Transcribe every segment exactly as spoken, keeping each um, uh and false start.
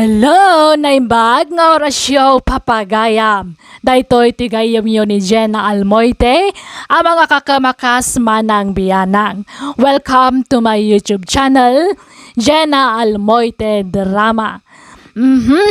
Hello, naimbag nga orasyo, papagayam. Daytoy ti gayyemyo ni Jenna Almoite, a mga kakamakas, Manang Bianang. Welcome to my YouTube channel, Jenna Almoite Drama. Mhm.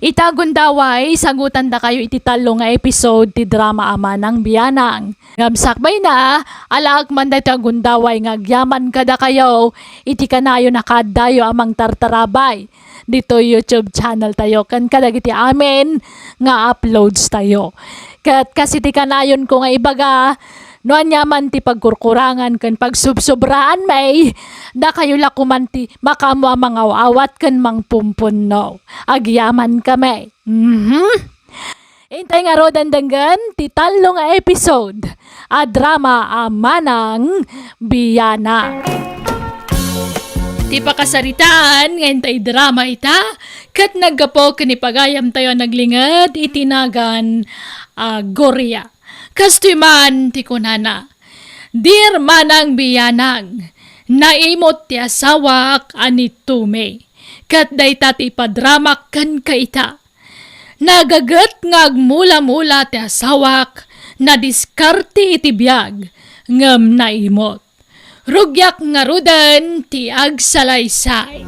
Ita gundaway, sagutandakayo iti tallo nga episode ti drama a Manang Bianang. Ngem sakbayna, alaek man daytoy a gundaway nga agyaman kadakayo iti kanayon a kaaddayo a mangtartarabay ditoy YouTube channel tayo ken kadagiti amin nga uploads tayo. Ket kas iti kanayonko nga ibaga, no ania man ti pagkurkurangan ken pagsubsobraanmi, dakayo la koman ti makaammo a mangaw-awat ken mangpumpunno. Agyamankami. Mhm. Intay ngaruden denggen ti tallo nga episode a drama a Manang Bianang. Ti pakasaritaan nga intay drama ita ket naggapu ken ni pagayamtayo a naglinged iti nagan a Gloria. Kastoy man ti kunana, "Dear Manang Bianang, naimot ti asawak a ni Tumi, ket dayta ti ipadramak kenka ita. Nagaget nga agmula-mula ti asawak, nadiskarte iti biag, ngem naimot. Rugiak ngaruden ti agsalaysay."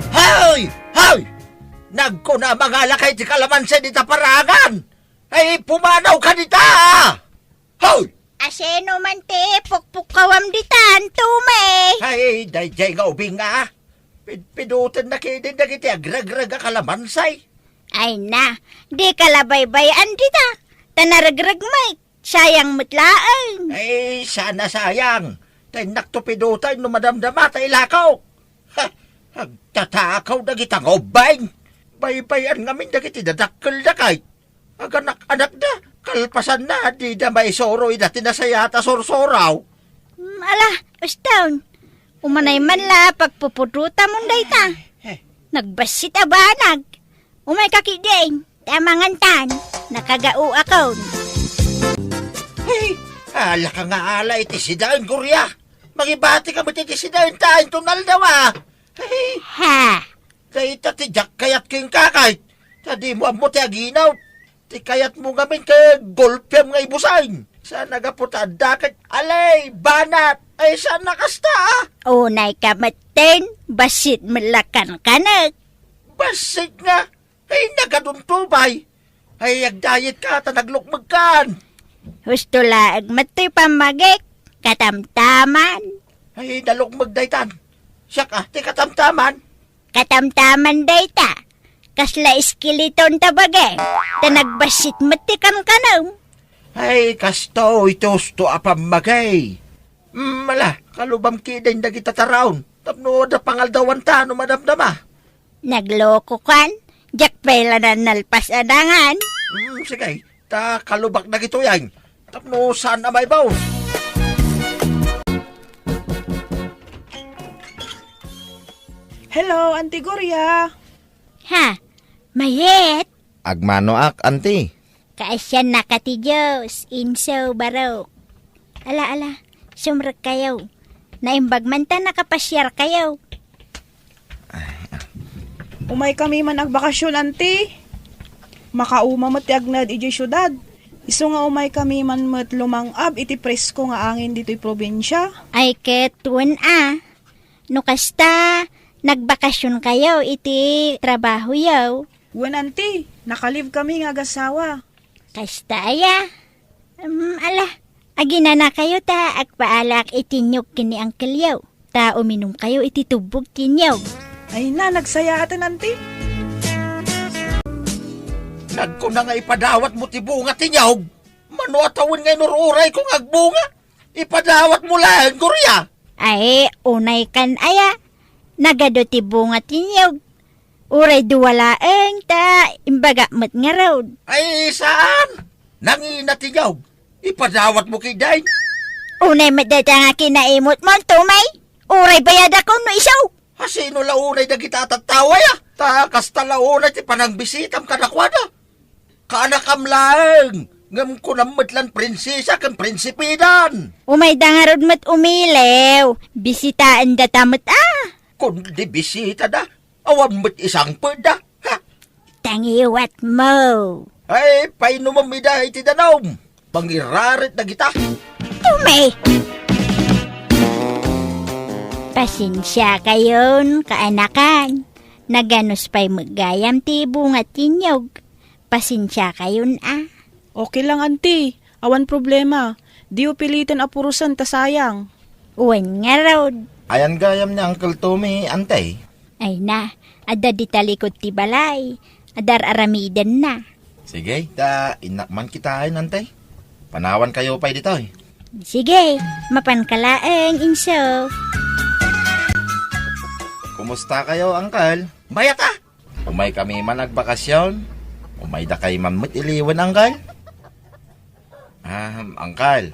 Hoy! Hoy! Nagkuna, mangalakay ti kalamansi dita paragan! Ay, pumanawka dita! Hoy! Asino man ti pukpukkawam ditan, Tumi? Ay, daydiay nga ubing nga. Pidpidotennak idi dagiti agregreg a kalamansi. Ay na, dika la baybay-an dita. Ta naregreg met, sayang met laeng. Ay, saan a sayang. Ta innakto pidoten no madamdama ta ilakaw. Ha, agtatakaw dagita nga ubbing. Baybay-an ngamin dagiti dadakkelda kay. Aganak-anakda, kalpasanna, dida maisuro ida ti nasayaat a sursuraw. Mm, ala, uston. Umanay man la pagpupudotamon dayta. Eh. Nagbassit a banag. Umayka ketdin, ta mangantan, nakagaoakon. Hey, ala ka nga ala iti sidaen, Gloria. Mangibatika met iti sidaen ta inton aldaw, a. Hey. Ha? Dayta ti diak kayat kenka, kay ta dimo ammo ti aginaw. Ti kayatmo ngamin ket golpem nga ibusen. Saan a gapu ta adda ket alay, banat. Ay, saan a kasta, a? Unayka metten, bassit met la kankanek. Bassit nga? Ay, nagadunto, bay. Ay, agdayetka ta naglukmegkan. Husto laeng met toy pammagik, katamtaman. Ay, nalukmeg daytan. Siak, a, ti katamtaman. Katamtaman dayta. Kasla eskeleton ta bagi. Ta nagbassit met ti kankanem. Ay, kastoy ti husto a pammagik. Mm, ala, kalubam ketdin dagita taraon. Tapno adda pangaldawanta no madamdama. Naglokokan, diak pay la nalpas a dangan. Mm, sige, ta kalubak dagitoy, ay. Tapno saan a maibaon. Hello, Auntie Gloria. Ha? Mayat? Agmanoak, Auntie. Kaasiannaka ti Dios, Inso Barok. Ala, ala, sumrekkayo. Naimbag man ta nakapasiarkayo. Umaykami man agbakasyon, Auntie. Makauma met ti agnaed idiay siudad. Isu nga umaykami man met lumang-ab iti presko nga angin ditoy probinsia. Ay ket wen a. No kasta, nagbakasionkayo iti trabahoyo. Wen, Auntie, naka-leave kami nga agassawa. Kasta aya? Mm, ala, aginanakayo ta agpaalaak iti niyog ken ni uncleyo, ta uminumkayo iti tubbog ti niyog. Ay na, nagsayaaten, Auntie. Nagkuna nga ipadawatmo ti bunga ti niyog. Mano a tawen nga inur-urayko nga agbunga? Ipadawatmo laeng, Gloria. Ay, unaykan aya. Nagadu ti bunga ti niyog. Uray dua laeng ta imbagak met ngarud. Ay, saan? Nangina ti niyog. Ipadawatmo ketdin. Unay met dayta nga kinaimutmo, Tumay. Uray bayadakon no isu. Asino la unay dagita a tattao aya? Ta kasta la unay ti panangbisitam kadakuada. Kaanakam laeng, ngem kunam met lan prinsesa ken prinsipedan. Umayda ngarud met umiliw, bisitaendata met a. Kundi bisitada, awan met isangpetda. Ha? Tangiwat mo. Ay, painumem ida iti danum. Pangirarit dagita. Tume! Pasensia kayon, kaanakan. Naganus pay met gayam ti bunga ti inyog. Pasensia kayon, a. Okay lang, Auntie. Awan problema. Diyo piliten a purosen ta sayang. Wen ngarud. Ayan gayam ni Uncle Tommy, Auntie. Ay na, adda di talikod ti balay. Adar-aramidenna. Sige, ta innak man kitaen, Auntie. Panawan kayo pay ditoy. Sige, mapan ka laeng, Inso. Kumusta kayo, Uncle? Mayat a! Umay kami man agbakasyon. Umay dakay man met iliwen, Uncle. Ah, Uncle.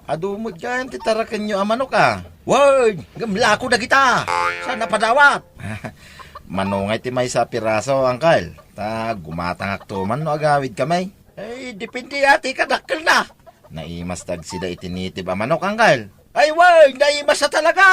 Adu met gayam ti tarakenyo a manok, a. Wen, ngem lako dagita. Saan a padawat? Manungay ti maysa a piraso, Uncle. Ta gumatangakto man no agawid kami. Ay, depende a ti kadakkelna. Naimas dagsida iti native a manok, Uncle. Ay, wen, naimas a talaga.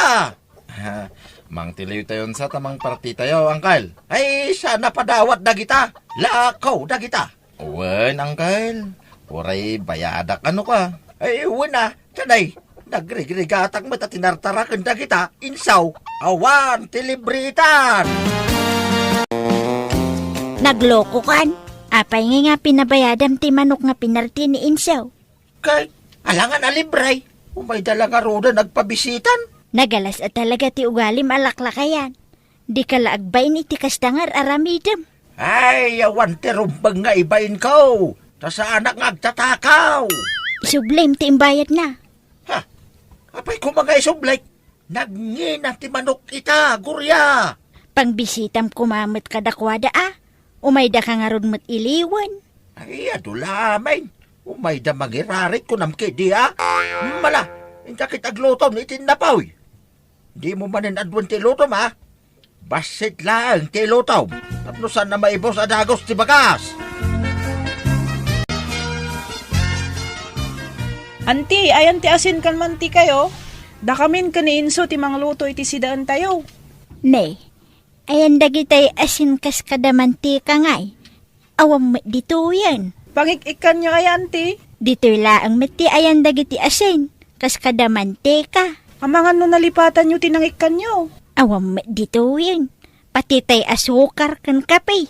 Mangtiliw tayon sa ta mangparti tayo, Uncle. Ay, saan a padawat dagita. Lako dagita. Wen, Uncle. Uray bayadak, ano ka? Ay, wen a, tanay. Nagrigrigatak met a tinartaraken dagita, Inso. Awan ti libritan. Naglokokan. Apay nga, nga pinabayadam ti manok nga pinarti ni Inso? Kay, alangan a libre. Umayda la ngaruden agpabisitan. Nagalas a talaga ti ugalim a laklakayan. Dika la agbain iti kasta nga ar-aramidem. Ay, awan ti rumbeng nga ibainko. Ta saanak nga agtatakaw. Isublim ti imbayadna. Ha? Apay koma nga isublik? Nagngina ti manok ita, Gloria. Pangbisitam koma met kadakuada a. Umayda ka ngarud met iliwen. Ay, adu la amin. Umayda mangirarit kunam ketdi a. Mala, inka ket aglutom iti innapoy. Dimo manen aduen ti ilutom a. Bassit laeng ti ilutom. Tapno saan a maibus a dagus ti bagas. Anti, ayan ti asin ken mantikayo? Dakamin ken ni Inso ti mangluto iti sidaentayo. Ne, ayan dagitay asin kas kada mantika ngay. Awan met ditoyen. Pangik-ikkanyo aya, anti? Ditoy laeng met ti ayan dagiti asin, kas kada mantika. Amangan no nalipatanyo ti nangikkanyo. Awan met ditoyen. Pati tay asukar ken kape.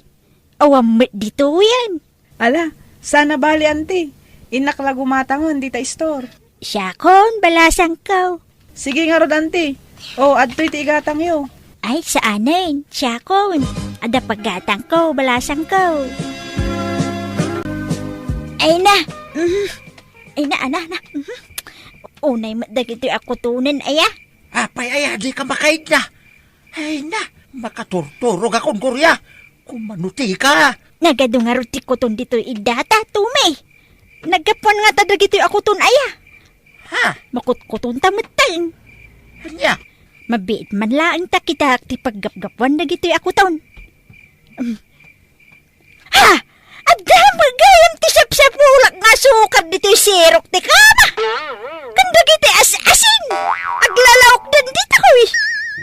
Awan met ditoyen. Ala, saan a bali, anti. Innak la gumatangen dita istor. Siakon, balasangko. Sige ngarud, anti. O, adtoy ti igatangyo. Ay, saanen. Siakon. Adda paggatangko, balasangko. Ay na. Mhm. Ay na, ana, na. Mhm. Unay met dagitoy a kutonen, aya. Apay, aya, dika makaidna. Ay na, makaturturogakon, Gloria. Kumanutika. Nagadu ngarud ti kuton ditoy iddata, Tommy. Naggapuan ngata dagitoy a kuton aya. Ha? Makutkutonta metten. Ania? Mabiit man laeng ta kitaak ti paggapgapuan dagitoy a kuton. Mm. Ha? Adda met gayam ti sapsapulak nga asukar ditoy sirok ti kama. Ken dagiti as-asin. Aglalaokdan ditoy.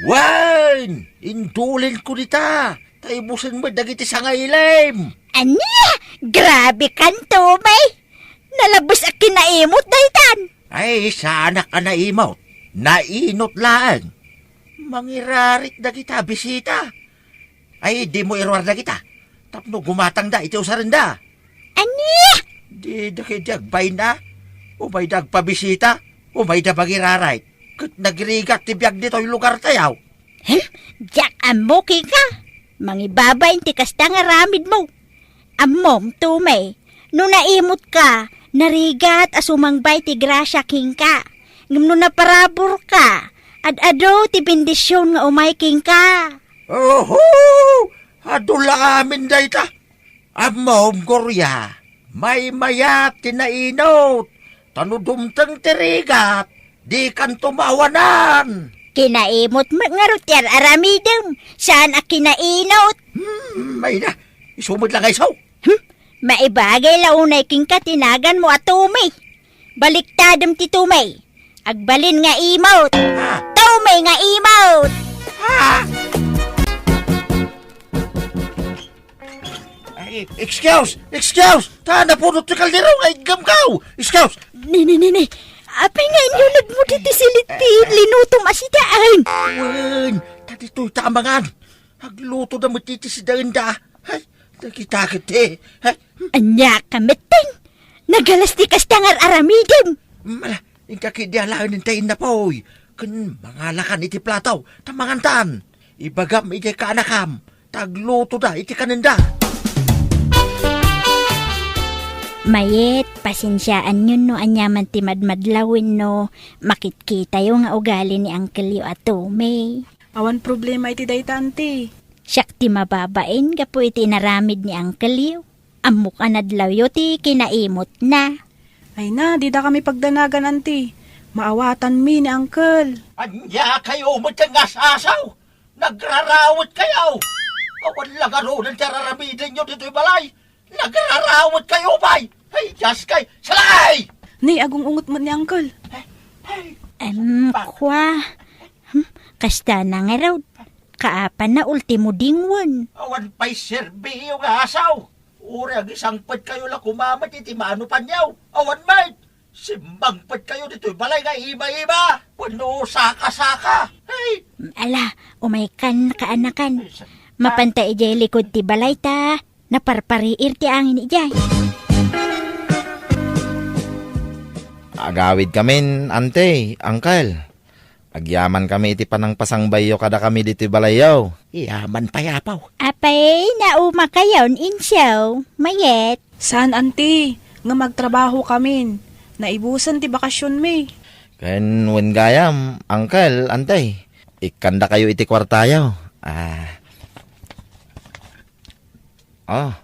Wen! Indulinko dita. Ta ibusen met dagiti sangailim. Ania? Grabe kan, Tommy. Nalabes a kinaimot daytan. Ay, saanak a naimot. Nainot laeng. Mangirarit dagita bisita. Ay, dimo iruar dagita. Tapno gumatangda iti usarenda. Ania? Dida ketdi agbain a. Umayda agpabisita. Umayda mangirarit. Ket nagrigat ti biag ditoy lugartayo. Hem? Diak ammo kenka. Mangibabain ti kasta nga aramidmo. Ammom, Tommy, no naimotka, narigat a sumangbay ti grasia kenka. Ngem no naparaburka, ad-adu ti bendision nga umay kenka. Oho! Adu la amin dayta. Ammom, Gloria, maymayat ti nainot, ta no dumteng ti rigat, dikanto maawanan. Kinaimot met ngarud ti ar-aramidem, saan a kinainot. Hmm, ay na, isu met la nga isu. Hmm, maibagay la unay kenka ti naganmo a Tommy. Baliktadem ti Tommy. Agbalin nga imot. Ah. Tommy nga imot. Ah! Excuse! Excuse! Ta, napunot ti kaldero nga iggamgaw! Excuse! Ni, ni, ni, ni. Apay nga inyo nagmudi ti silit ti linutom a sidaen? Wen, ta ditoy ta amangan. Agluto da met ti sidaen da. Ay, dagita ket ti. Ay. Ania ka metten? Nagalas ti kasta nga aramidem. Mala, inka ket di alaen ta innapoy. Ken mangalakan iti plato, ta mangantan. Ibagam idiay kaanakam, ta agluto da iti kanenda. Mayet, pasensiaanyon no aniaman ti madmadlaw wenno makitkitayo nga ugali ni Uncle-yo a Tommy. Awan problema iti dayta, Auntie. Siak ti mababain gapu iti inaramid ni Uncle-yo. Ammok a nadlawyo ti kinaimutna. Ay na, dida kami pagdanagan, Auntie. Maawatanmi ni Uncle. Ania kayo met nga asasaw? Nagrarawet kayo! Awan la ngaruden ti araramidenyo ditoy balay! Nagrarawet kayo pay! Ay, Diyos kay, salay! Ni, agung-ungot met ni Uncle. Em, kwa. Hmm, kasta na nga raw. Kaapan na ultimo dingwen. Awan pay serbiyo nga asaw. Uray agisangpet kayo la kumamet iti manupanyo. Awan met. Simmangpet kayo ditoy balay nga iba-iba. Wenno saka-saka. Ay! Ala, umaykan, kaanakan. Ay, sa- Mapanta idiay likod ti balay ta. Naparpariir ti angin idiay. Agawid kamin, ante, angkel. Agyaman kami iti panangpasangbayyo kadakami ditoy balayyo. Yaman pay, apo. Apay, nauma kayon, insaw, mayet. Saan, anti, nga magtrabaho kamin. Naibusen ti bakasionmi. Ken wen gayam, angkel, ante, ikkandakayo iti kuartayo. Ah. Ah,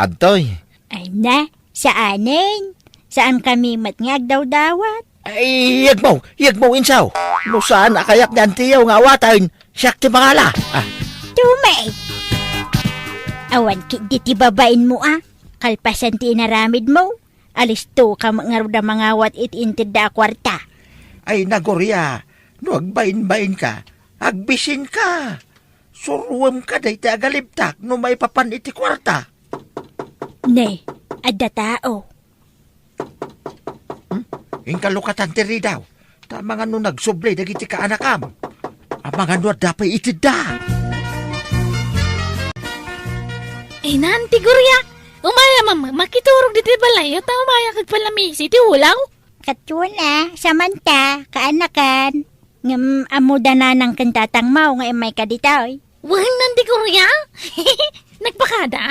adtoy. Ay na, saanen. Saan kami met nga agdawdawat? Ay, yegmo, yegmo, insaw. No saan a kayak ni antiyo nga awaten, siak ti mangala. Ah. Tumay! Awan ketdi ti babainmo, a. Kalpasan ti inaramidmo, alisto ka met ngarud a mangawat iti intedda a kuarta. Ay, Nagoria, no agbainbainka, agbisinka. Suruemka dayta agalibtak no maipapan iti kuarta. Ne, adda tao. Hmm? Inka lukatan ti ridaw. Ta amangan no nagsubli dagiti kaanakam. Amangan no adda pay itedda. Ay, nanti, Gloria. Umaya, mama, makiturog diti balay, ta umaya kagpalamisi ti ulaw. Katuon a, Samantha, kaanakan. Ngem ammoda nanang ken tatangmo nga immayka ditoy. Wen, nanti, Gloria? Nagpakada?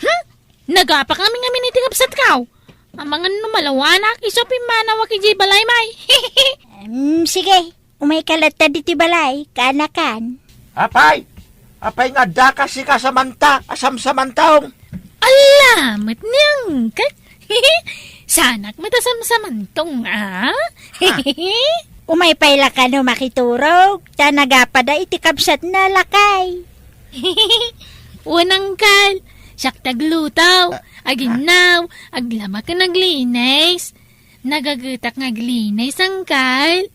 Hmm? Nagapa kami ngamin iti kabsatko. Amangan no malawanak, isu a pimmanawak idiay balay, may. Em, sige, umayka latta ditoy balay, kaanakan. Apay! Apay nga addaka sika, Samantha, a samsamantong? Ala, met ni angkat. Saanak met a samsamantong, a? Ah. Umay pay la kano makiturog, ta nagapada iti kabsatna, lakay. Wen, angkel, siak ti agluto, ah, aginnaw, aglaba ken aglinis. Nagagetak nga aglinis, angkel.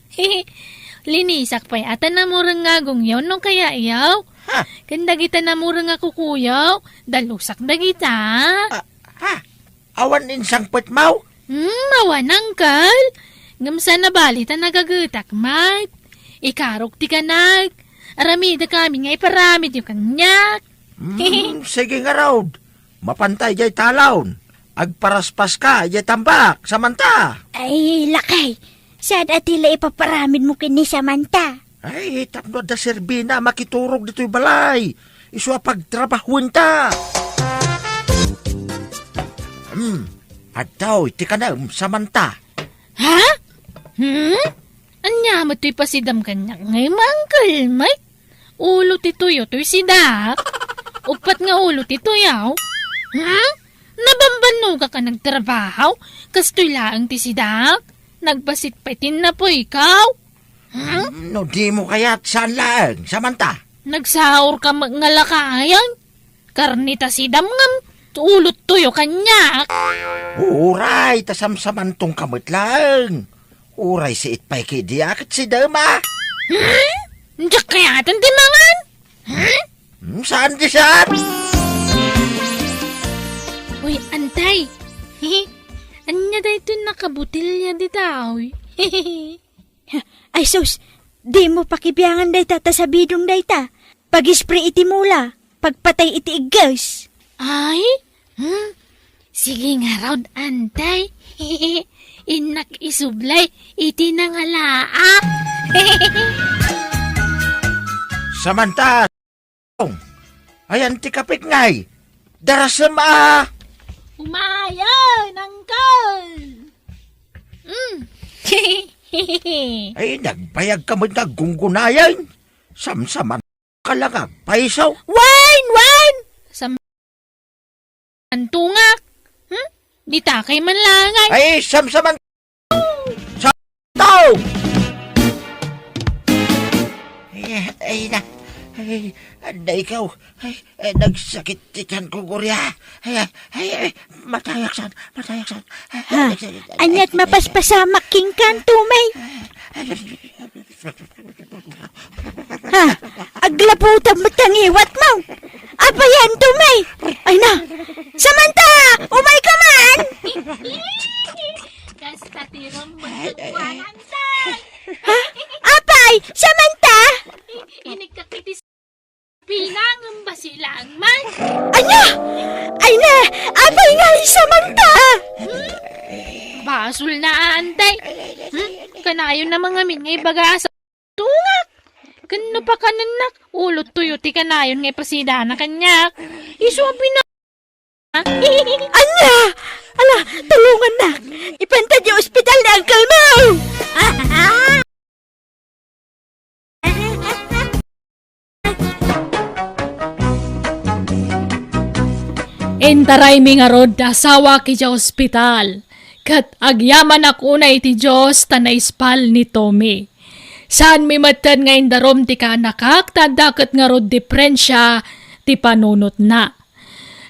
Linisak pay a ta namureng nga agongyo no kayayo. Ha? Ken dagita namureng nga kukuyo, dalusak dagita. Ah, ha? Awan insangpetmo? Hmm, awan, angkel. Ngem saan a bali ta nagagetak met. Ikarok ti kanak. Aramidek amin nga iparamidyo kaniak. Hmm, sige ngarud. Mapanta idiay talon. Agparaspaska idiay tambak, Samantha. Ay, lakay. Saan a ti la ipaparamidmo ken ni Samantha? Ay, tapno adda serbina a makiturog ditoy balay. Isu a pagtrabahuenta. Hmm, adtoy ti kanem, Samantha. Ha? Hmm? Ania met toy pasidam kaniak nga imangkel met? Ulo ti tuyo toy sidaak. Uppat nga ulo ti tuyo. Hmm? Nabambannogak a nagtrabaho? Kastoy laeng ti sidaak. Nagbasit pay ti napuyko. Hmm? Hmm, no dimo kayat, saan laeng, Samantha? Nagsaurka met nga lakayan. Karne ta sidam ngem, ulo ti tuyo kaniak. Uray, ta samsamantongka met laeng. Uray siit pay ketdi a ket sidam a. Hmm? Diak kayaten ti mangan? Hmm? Hmm, saan ti saan? kabutilya dita, oy. Ay sus, dimo pakibiangan dayta ta sabidong dayta. Pag-spray iti mula, pagpatay iti igges. Ay? Hmm? Sige ngarud, Antay. Innak isublay iti nangalaak. Samantha! Ayan ti kapit ngay. Darasem a. Umayen, Uncle. Mm. Ay, nagbayag ka met nga aggunggunayen. Samsaman ka lang agpaiso. Wen, wen! Sam-, antungak. Hmm? Ditakay man langay. Ay, samsaman sa tao! Ay, ay na. Ay, anda ikaw? Ay, ay, nagsakit ti tiyan ko, Gloria. Ay, ay, ay, ay, matayaksan, matayaksan. Ha? Aniat mapaspasamak kenka, Tommy? Ha? Aglaputan met ti ngiwatmo. Apay, Tommy? Ay na. Samantha, umayka man. Kasta ti rumbeng ket kuananta. Ha? Apay, Samantha? Inikak iti Pinangem basilang man. Ania? Ay na, apay nga, Samantha? Basol na, Antay. Hmm? Kanayon na mangamin nga ibaga a sa tungak. Ken no pakanennak, ulo tuyo ti kanayon nga ipasidana kaniak. Isu a pina- Ania? Ala, tulongannak. Ipanta di ospital ni uncle mo. Intaraymi ngarud ti asawak idiay ospital, ket agyamanak unay iti Dios ta naispal ni Tommy. Saanmi metten nga indarum ti kaanakak ta adda ket ngarud diferensia ti panunotna.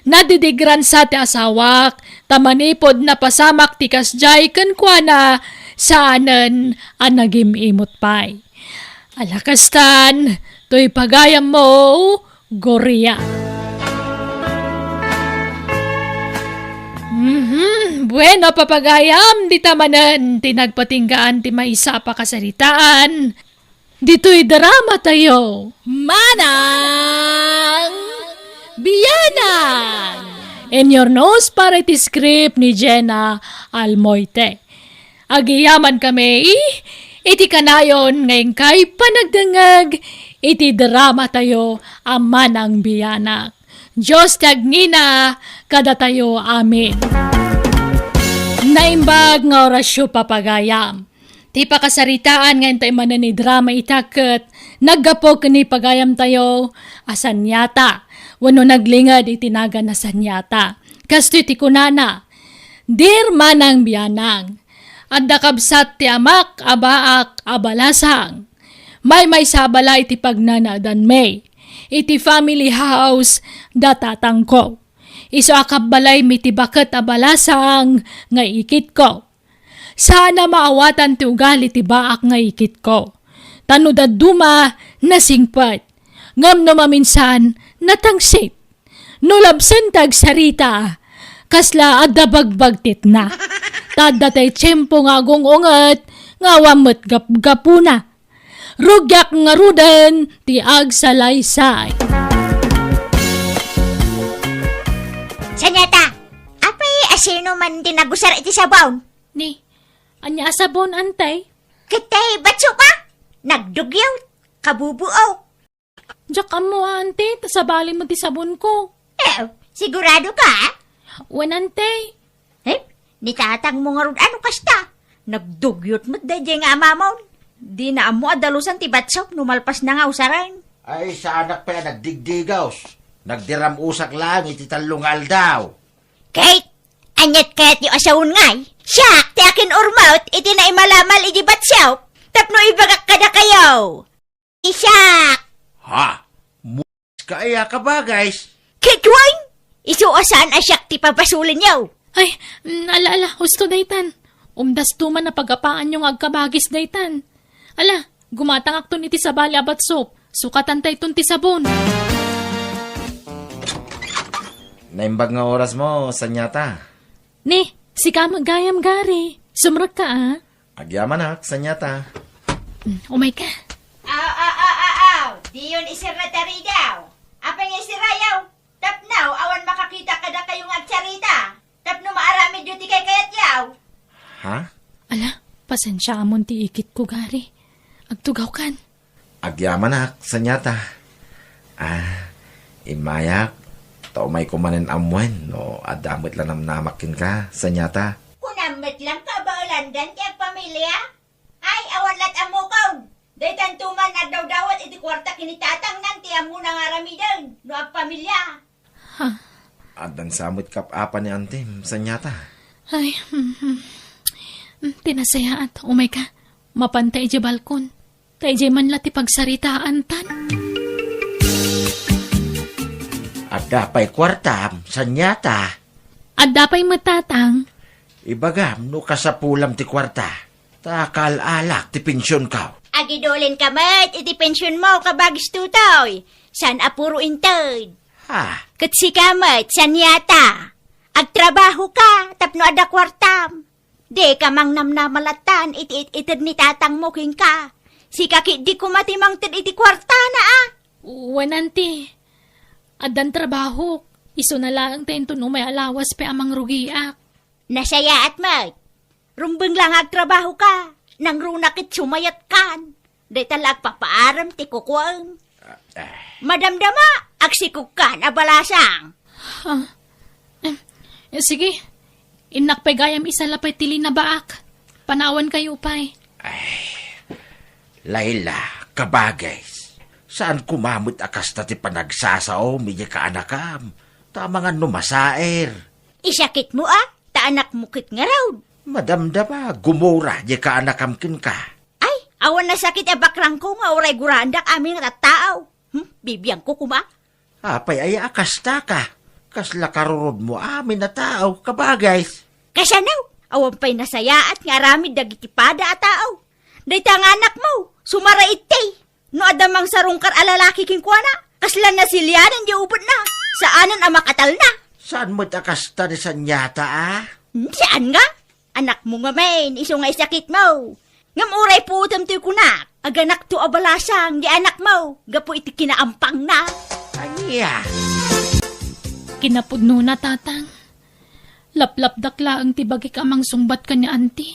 Nadidigransa ti asawak, ta manipud napasamak ti kasdiay kenkuana, saanen a nagim-imot pay. Ala kastan, toy pagayammo, Gloria. Mhm, bueno, papagayam, dita manen ti nagpatinggaan ti maysa a pakasaritaan. Ditoy drama tayo, Manang Bianang! In your nose para iti script ni Jenna Almoite. Agyamankami iti kanayon nga inkay panagdengngeg iti drama tayo a Manang Bianang. Dios ti agngina kadatayo. Amen. Naimbag nga orasyo, papagayam. Ti pakasaritaan nga intay manen idrama ita ket naggapu ken ni pagayamtayo a Saniata wenno naglinged iti nagan a Saniata. Kastoy ti kunana, "Dear Manang Bianang, adda kabsat ti amak a baak a balasang. Maymaysa a balay ti pagnanaedanmi iti family house da tatangko. Isu a kabbalaymi ti baket a balasang nga ikitko. Saan a maawatan ti ugali ti baak nga ikitko. Ta no dadduma, nasingpet. Ngem no maminsan, natangsit. No labsen ti agsarita, kasla adda bagbagtitna. Ta adda tay tiempo nga agung-unget nga awan met gapgapuna. Rugiak ngaruden ti agsalaysay." Saniata, apay a sino man ti nagusar iti sabon? Ni, ania a sabon, Antay? Ket tay batso ka? Nagdugyot, kabubuo. Diak ammo, Ante, ta sabali met ti sabonko. Eh, sigurado ka? Wen, Ante. Eh, ni tatangmo ngarud ano kasta? Nagdugyot met daydiay nga amamon. Dina ammo a dalusan ti batsop no malpasna nga usaren. Ay, saanak pay a nagdigdigaws. Nagdiram-usak laeng iti tallo nga aldaw. Kate, aniat kayatyo a saon ngay? Siak ti akin-urmot iti naimalamal idi batsop tapno ibagak kadakayo. Isak! Ha? Mu-, ka aya ka ba, guys? Kate, wen? Isu a saan a siak ti pabasolenyo. Ay, mm, ala, ala, husto daytan. Umdasto man a pagapaanyo nga agkabagis daytan. Ala, gumatangakton iti sabali a batsop. Sukatantayton ti sabon. Naimbag nga orasmo, Saniata. Ni, sika met gayam, Gary. Sumrekka, a? Agyamanak, saniata. Mm, umayka. Aw, aw, aw, aw, aw. Diyon iserra ti aridaw. Apay nga iserrayo? Tapno awan makakita kadakayo nga agsarita. Tapno maaramidyo ti kaykayatyo. Ha? Ala, pasensiaamon ti ikitko, gari. Agtugawkan. Agyamanak, saniata. Ah, immayak, ta umayko manen ammoen no adda met la namnamak kenka, saniata. Kunam met lang kabaelandan ti agpamilia? Ay, awan lat ammokon. Daytanto man agdawdawat iti kuarta ken ni tatangnan ti ammona nga aramiden no agpamilia. Ha? Addan sa met kap-apa ni antim, saniata. Ay, mm, mm. Mm, ti nasayaat, umayka. Mapanta idiay balkon. Ta idiay man la ti pagsaritaantan. Adda pay kuartam, saniata. Adda pay met, tatang. Ibagam no kasapulam ti kuarta. Ta kaal-alak ti pensionko. Agidulinka met iti pensionmo, kabagis Tutoy. Saan a puro inted. Ha? Ket sika met, saniata. Agtrabahoka tapno adda kuartam. Dika mangnamnama lattan iti it-ited ni tatangmo kenka. Sika ketdi koma ti mangted iti kuartana, a? Wen, anti. Addan trabahok. Isuna laeng ta inton umay a lawas pay a mangrugiak. Nasayaat met. Rumbeng la nga agtrabahoka. Nangruna ket sumayatkan. Dayta la agpapaarem ti kukuaem. Ah, ah. Madamdama, agsikogkan a balasang. Ah, eh, eh, sige. Innak pay gayam isala pay ti linabaak. Panawankayo pay. Ay, Laila, kabagis. Saan koma met a kasta ti panagsasaom idiay kaanakam? Ta amangan no masaer. Isakitmo a, ta anakmo ket ngarud. Madamdama, gumura diay kaanakam kenka. Ay, awan nasakit a bakrangko nga uray guraandak amin nga tattao. Hmm, bibiangko koma. Apay aya a kasta ka? Kasla karurodmo amin a tao, kabagis. Kasano? Awan pay nasayaat nga aramid dagiti pada a tao. Dayta nga anakmo, sumara itti. No adda mangsarungkar a lalaki kenkuana, kasla nasilianan diay ubetna, saanen a makatalna. Saan met a kasta ni saniata, a? Hmm, saan nga? Anakmo ngamin, isu nga isakitmo. Ngem uray puotem toy kunak, aganakto a balasang diay anakmo gapu iti kinaampangna. Ania? Kinapudnona, tatang. Laplapdak laeng ti bagik a mangsungbat ken ni anti.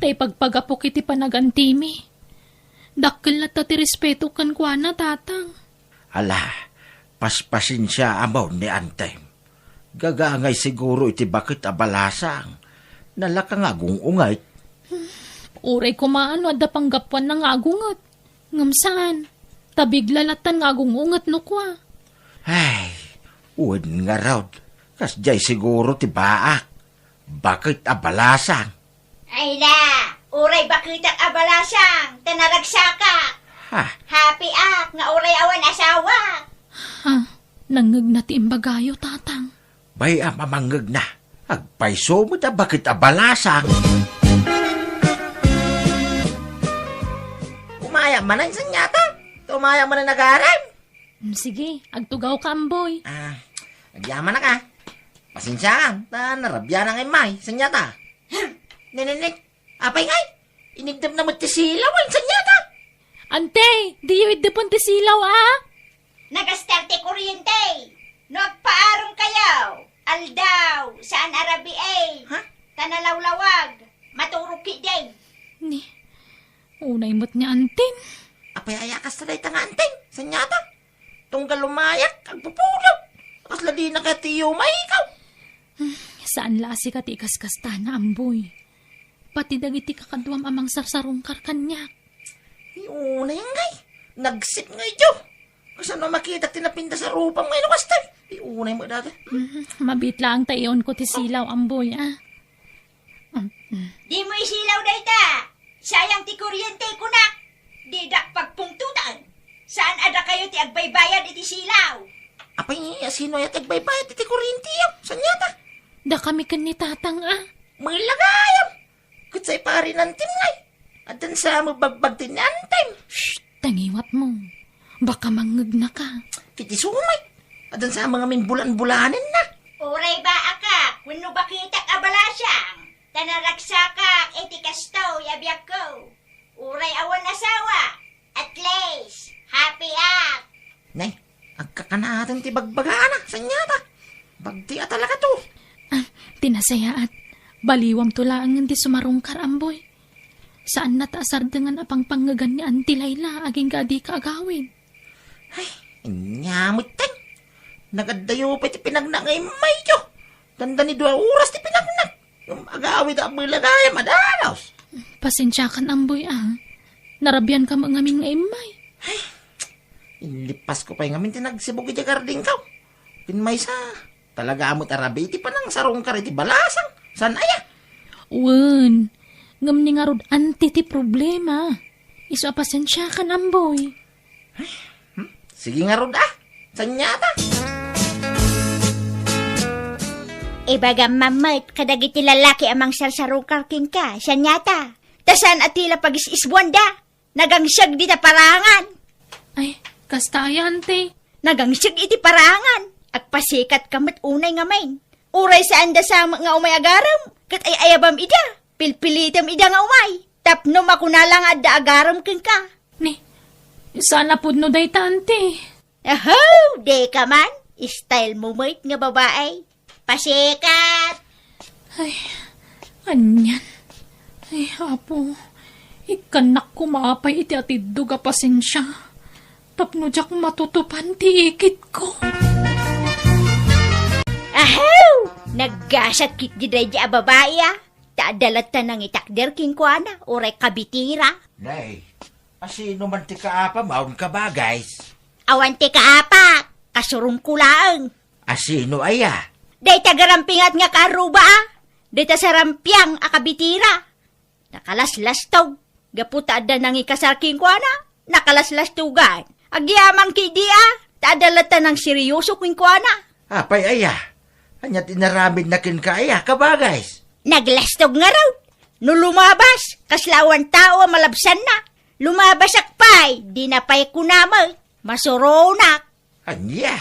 Ta ipagpagapok iti panagantimi. Dakkel latta ti respeto kenkuana, tatang. Ala, paspasensiaamon ni antim. Gagangay siguro iti baket a balasang. Nalaka nga agung-unget. Uray koma no adda panggapuanna nga agunget. Ngem saan. Ta bigla lattan nga agung-unget no kua. Ay, wen ngarud. Kasdiay siguro ti baak. Baket a balasang. Ay na, uray baketak a balasang, ta naragsakak. Ha? Happy ak nga uray awan asawak. Ha? Nangngegna ti imbagayo, tatang. Bay-am a mangngegna. Agpayso met a baket a balasang. Umaya manen, saniata. Umaya manen, agarem. Mm, sige, agtugawka, Amboy. Ah, agyamanak a. Pasensiaam, ta narabianak ngay, saniata. Nininik, apay ngay? Inigdepna met ti silaw, saniata. Ante, diyo iddepen ti silaw, a? Nagastar ti kuryente. No agpaarem kayo, aldaw, saan a rabii. Ha? Ta nalawlawag, maturog ketdi. Ni, unay met ni antim. Apay aya kasta dayta nga antim, saniata? Tunggal umayak, agpupulot. Kasla dina kayat ti iyumaykaw. Hmm, saan la a sika ti ikaskastana, Amboy. Pati dagiti kakaduam a mangsarsarungkar kaniak. Ni unay ngay, nagsip ngay, Diyo. Kasano makitak ti napintas a rupam ngay no kasta? Ni unay mo dati. Hmm, mabiit laeng ta iunko ti silaw, Amboy, a. Mm, mm. Dimo isilaw dayta. Sayang ti kuryente, kunak. Didak pagpungtotan. Saan a dakayo ti agbaybayad iti silaw? Apay, a sino aya ti agbaybayad iti kuryente, a? Saniata? Dakami ken ni tatang, a. Mangilagayam. Ket say pari ni antim ngay. Addan sa met bagbagti ni antim. Shh! Tangiwatmo. Baka mangngegnaka. Ket isu met. Addan sa met ngamin bulan-bulanenna. Uray baakak wenno baketak a balasang, Naragsakak iti kastoy a biagko. Uray awan asawa, at least, happy ak. Nay, agkakanaten ti bagbagana, saan ita? Bagdi a talaga to. Ah, ti nasayaat, baliwamto laengen ti sumarungkar, Amboy. Saanna ta asardengan a pangpangngegan ni Auntie Laila agingga a dika agawid. Ay, ania met ten. Nagaddayo pay ti pinagnak nga immayyo. Dandani dua oras ti pinagnak. Ngem agawid a bela gayam a danos. Pasensiakan, Amboy, a. Narabianka met ngamin nga immay. Ay, inlipasko pay ngamin ti nagsibug iti gardingko. Ken maysa, talaga met a rabii ti panangsarungkar iti balasang. Saan aya? Wen, ngem ni ngarud Auntie ti problema. Isu a pasensiakan, Amboy. Hmm? Sige ngarud a. Saan ita? Ibagam man met kadagiti lalaki a mangsarsarungkar kenka, saan ita? Ta saan a ti la pagis-isbuanda. Nagangseg dita parangan. Ay, kasta aya, Auntie. Nagangseg iti parangan. Agpasikatka met unay ngamin. Uray saanda sa met nga umay agarem, ket ay-ayabam ida. Pilpilitem ida nga umay. Tapno makuna la nga adda agarem kenka. Ni, saan a pudno dayta, Auntie? Aho, dika man. Style mo met nga babae. Pasikat! Ay, anian? Ay, Apo, ikkannak koma pay iti atiddog a pasensia tapno diak matutupan ti ikitko. Ahaw! Naggasat ketdi daydi a babai, a. Ta adda latta nangitakder kenkuana, uray kabitira. Nay, asino man ti kaapam, awan ka ba, guys? Awan ti kaapak, kasurongko laeng. Asino aya? Dayta garampingat nga kaarruba, a. Dayta sarampiang a kabitira. Nakalaslastog. Gapu ta adda nangikasar kenkuana, nakalaslastogan. Agyaman ketdi, a. Ta adda latta nangseryoso kenkuana. Apay aya? Ania ti inaramidna kenka aya, kabagis? Naglastog ngarud. No lumabas, kasla awan tao a malabsanna. Lumabasak pay, dina pay kunam. Masuronak. Ania?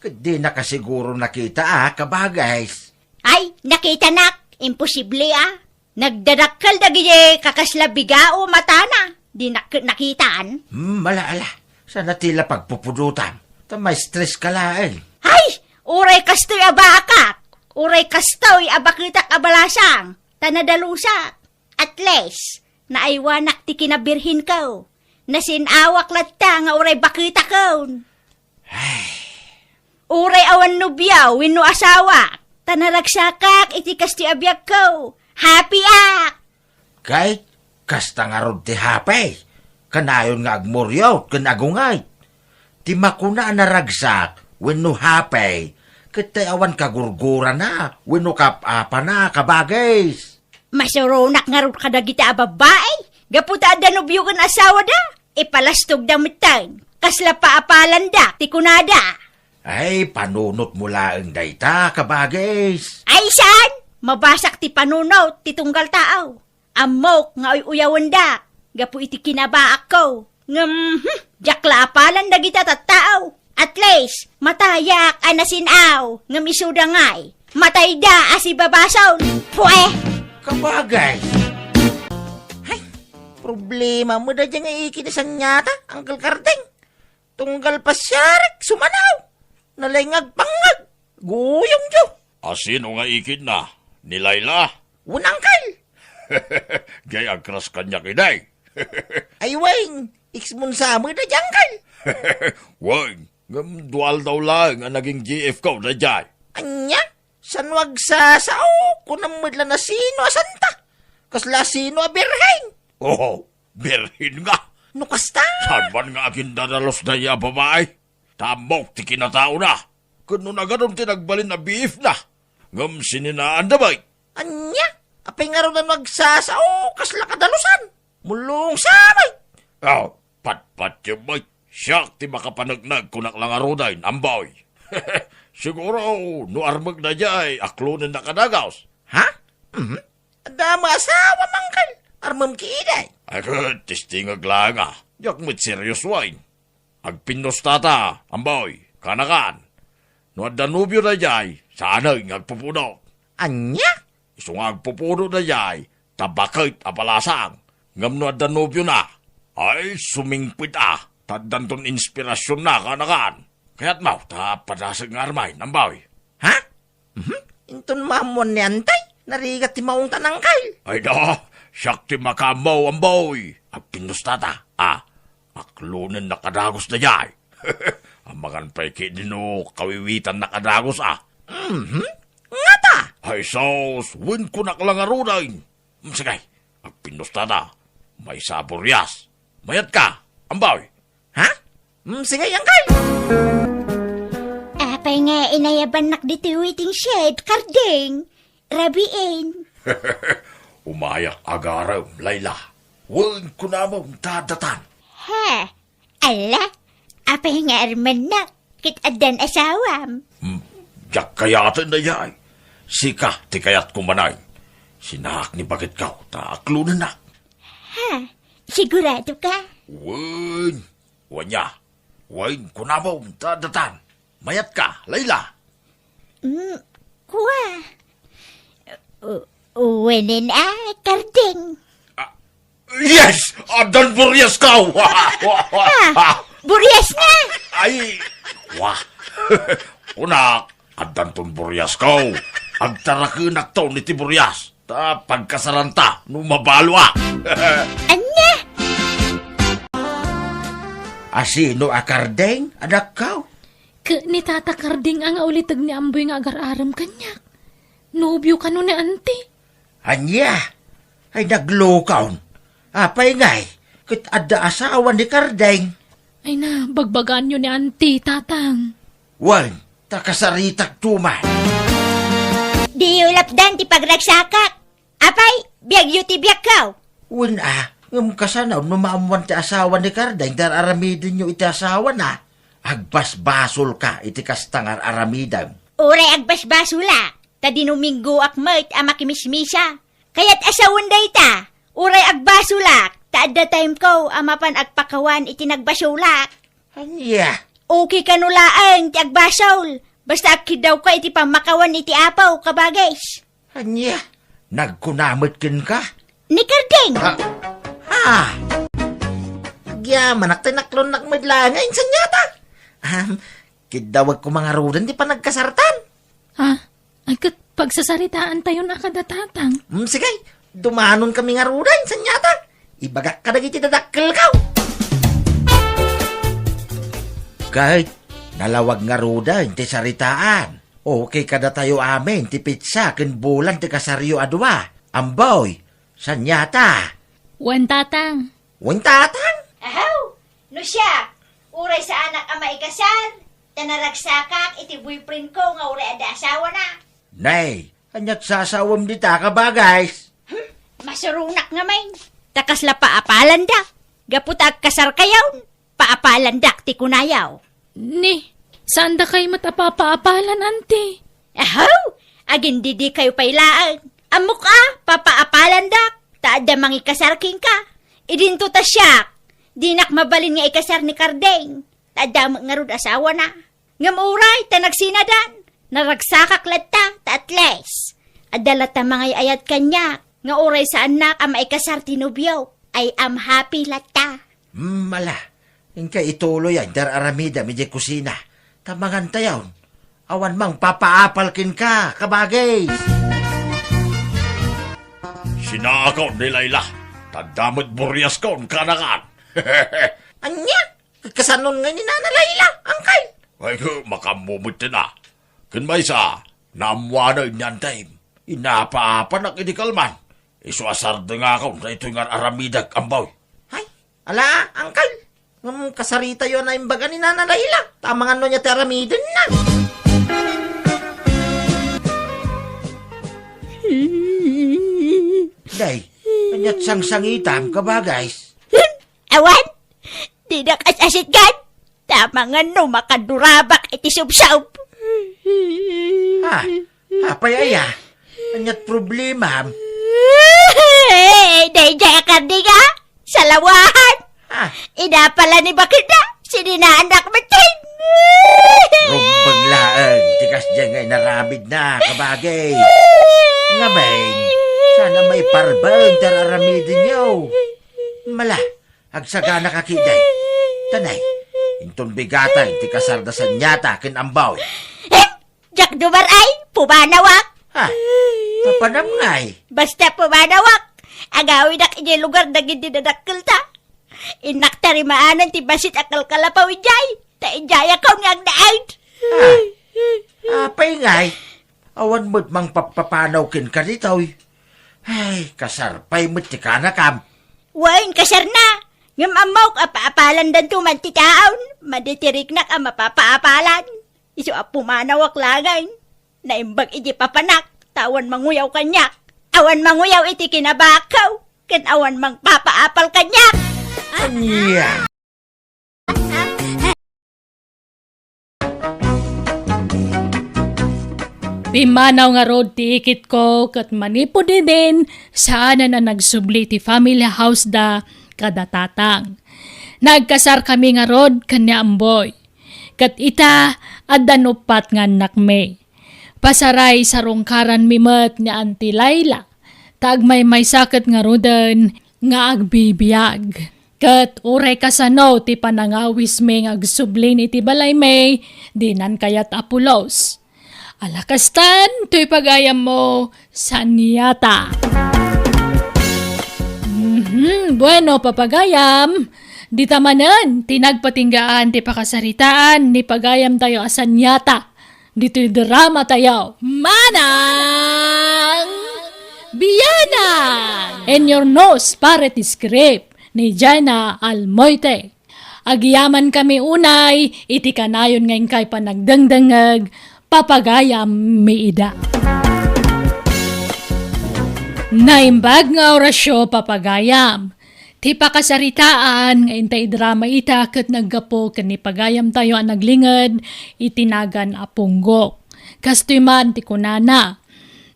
Ket dina kasiguro nakita a, kabagis? Ay, nakitanak. Imposible a. Nagdadakkel dagiti kakasla bigao matana. Dinak ket nakitan. Hmm, ala, ala. Saan a ti la pagpupudotam. Ta ma-stress ka laeng. Ay! Uray kastoy a baakak. Uray kastoy a baketak a balasang. Ta nadalusak. At least, naaywanak ti kinabirhenko. Nasin-awak latta nga uray baketakon. Ay. Uray awan nobio wenno asawa, ta naragsakak iti kastoy a biagko. Happy ak! Ket kasta ngarud ti happy, kanayon nga agmuriot ken agungayt. Ti makuna a naragsak wenno happy, ket ti awan kagurgurana wenno kaap-apana, kabagis. Masuronak ngarud kadagita a babbai, gapu ta adda nobio ken asawada. Ipalastogda metten, kasla paapalanda ti kunada. Ay, panunotmo laeng dayta, kabagis. Ay, saan? Mabasak ti panunot ti tunggal tao. Ammok nga uy-uyawendak gapu iti kinabaakko. Ngem, hmm, diak la apalan dagita tattao. At least, matayak a nasin-aw, ngem isuda ngay, matayda a sibabasol. Pue! Kabagay! Hay, problema met daydiay nga ikit ni Sanyata, Uncle Kardeng. Tunggal pasiarek, sumanaw. Nalay nga agpangngeg. Guyongyo. Asino nga ikitna? Ni Laila? Wen, Uncle. Jay, agkras kaniak idi. Ay, wen, ex-mon sa met daydiay, Uncle. Wen, ngem dua aldaw laeng a naging G F ko daydiay. Ania? Saan no agsasao? Kunam met la no asino a santa. Kasla asino a birhen? Oh, birhen nga. No kasta? Saan man nga agindadalus daydiay a babai? Ta ammok ti kinataona. Ken no nagadun ti nagbalin a B F na. Ngem sininaanda met. Ania? Apay ngarud a no agsasao? Kasla kadalusan? Mulong sa met. Oh, patpatyo met. Siak ti makapaneknek, kunak la ngaruden, Amboy. Siguro, no armek daydiay, aklonennak a dagus. Ha? Mhm. Adda met asawa, Uncle. Armem ketdi. Ay, ket, testingek laeng a. Diak met serioso, ay. Agpinnustata, Amboy, kanakan. No adda nobio daydiay, saanen nga agpupudot. Ania? Isu nga agpupuno dayay, ta baket a balasang. Ngem no adda nobiona, ay, sumingpet a, ta addanton inspirasionna, kaanakan. Kayatmo, ta padasek nga armay, Amboy. Ha? Mhm. Inton maammuan ni Antay, narigat ti maungtan, Angkel. Ay da, siak ti makaammo, Amboy. Agpinnusta ta. Ah, aklonennak a dagus dayay. Amangan pay ketdi no kawiwitannak a dagus, ah. Mhm. Ngata? Ay sus, wen kunak la ngaruden. Mm, sige, agpinnusta ta. Maysa a burias. Mayatka, Amboy. Ha? Mm, sige, Angkel. Apay nga inayabannak ditoy waiting shed, Kardeng? Rabiin. Umayak agarem, Layla. Wen kunamem ta datan. Ha? Ala, apay nga armennak ket addan asawam? Hmm, diak kayaten dayay. Sika ti kayatko manen. Sinaak ni baketko ta aklonennak. Ha? Sigurado ka? Wen. Wen ya. Wen, kunamem ta datan. Mayatka, Layla. Mm, kua. U-, uwenen a, Kardeng. Ah, yes! Addan buriasko! Ah, burias nga! Ay, wa. Kunak, addanton buriasko. Agtarakenakton iti burias. Ta pagkasaranta no mabaloak. Ania? Asino a Kardeng, anakko? Ket ni Tata Kardeng a nga uliteg ni Amboy nga agar-arem kaniak. Nobio kano ni Auntie. Ania? Ay, naglokon. Apay ngay, ket adda asawa ni Kardeng. Ay na, bagbagaanyo ni Auntie, Tatang. Wen, ta kasaritakto man. Diyo lapdan ti pagragsakak. Apay, biagyo ti biagko. Wen a, ngem kasano no maammuan ti asawa ni Kardeng, dar-aramidenyo iti asawana? Agbasbasolka iti kasta nga ar-aramidem. Uray agbasbasolak, ta dinuminggoak met a makimismisa. Kayat a sawen dayta, uray agbasolak, ta adda timeko a mapan agpakawan iti nagbasolak. Ania? Okay kano laeng ti agbasol, basta agkiddawka iti pammakawan iti Apo, kabagis. Ania? Nagkuna met kenka? Ni Kardeng! Ah, ah! Agyamanak ti naklonnak met laeng, insan yata. Ahem, kiddawek koma ngaruden ti panagkasartan. Ah, ay ket pagsasaritaantayon a kada Tatang. Mm, sige, dumanonkami ngaruden, insan yata. Ibagak kadagiti dadakkelko. Ket nalawag ngaruden ti saritaan. Okay kadatayo amin ti petsa ken bulan ti kasaryo a dua. Amboy, saan yata? Wen, Tatang. Wen, Tatang? Ahaw! No siak, uray saanak a maikasar, ta naragsakak iti boyfriendko nga uray adda asawana. Nay, aniat sasawem dita, kabagis? Hmm, masuronak ngamin. Ta kasla paapalanda. Gapu ta agkasarkayon, paapalandak ti kunayo. Ni, saandakay met a papaapalan, Auntie? Ahaw! Agindidikayo pay laeng. Ammok a, papaapalandak, ta adda mangikasar kenka. Idinto ta siak, dinak mabalin nga ikasar ni Kardeng, ta adda met ngarud asawana. Ngem uray ta nagsinadan, naragsakak latta, ta at least, adda latta mangay-ayat kaniak, nga uray saannak a maikasar ti nobio, I am happy latta. Hmm, ala, inka ituloy a dar-aramidem idiay kusina, ta mangantayon. Awan mangpapaapal kenka, kabagis. Sinaakon ni Layla, ta adda met buriaskon, kaanakan. Ania? Kasanon ngay ni Nana Layla, Angkel? Ay, ket makaammo met ti na. Ken maysa, naammoanen ni Antem. Inapaapanak idi kalman. Isu a sardengakon daytoy nga ar-aramidek, Amboy. Ay, ala, Angkel. Ngem kasaritayo a naimbaga ni Nana Layla. Ta amangan no ania ti aramidenna. Day, aniat sangsangitam, kabagis? Awan, dinak as-asitgan. Ta amangan no makadurabak iti subsob. Ah, apay aya? Aniat problemam? Daydiay a Kardeng a salawahan. Ah. Inapala ni baketna, sininaannak metten. Rumbeng laeng ti kasdiay nga inaramidna, kabagis. Ngamin, saan a maiparbeng ti ar-aramidenyo. Mala, agsagana ka kidi. Tanay, inton bigatan ti kasar da Sanyata ken Amboy. Eh, Jack Dumar ay, pumanawak. Ha? Papanam ngay? Basta pumanawak. Agawidak idiay lugar dagiti dadakkelta. Innak tarimaanan ti bassit a kalkalapaw idiay. Ta idiay ako nga agnaed. Ha? Apay ngay? Awan met mangpapapanaw kenka ditoy. Ay, kasar pay met ti kanakam. Wen, kasarna. Ngem ammok a paapalandanto man ti taon. Madi ti riknak a mapapaapalan. Isu a pumanawak laeng. Naimbag iti papanak, ta awan manguyaw kaniak. Awan manguyaw iti kinabakko, ken awan mangpapaapal kaniak. Ania? Pimmanaw ngarud ti ikitko ket manipud idin, saanen a nagsubli ti family house da kada tatang. Nagkasarkami ngarud ken ni Amboy. Ket ita, addan uppat nga annakmi. Pasaray sarungkaranmi met ni Auntie Laila, ta agmaymaysa ket ngaruden nga agbibiag. Ket uray kasano ti panangawismi nga agsubli iti balaymi, dinan kayat a pulos. Ala kastan, toy pagayammo, Sanyata. Mhm, bueno, papagayam, dita manen ti nagpatinggaan ti pakasaritaan ni pagayamtayo a Sanyata. Ditoy dramatayo, Manang Bianang! In Your Nose, para ti script ni Jana Almoite. Agyamankami unay iti kanayon nga inkay panagdengdengngeg, papagayammi ida. Naimbag nga orasyo, papagayam. Ti pakasaritaan nga intay drama ita ket naggapu ken ni pagayamtayo a naglinged iti nagan a Punggok. Kastoy man ti kunana,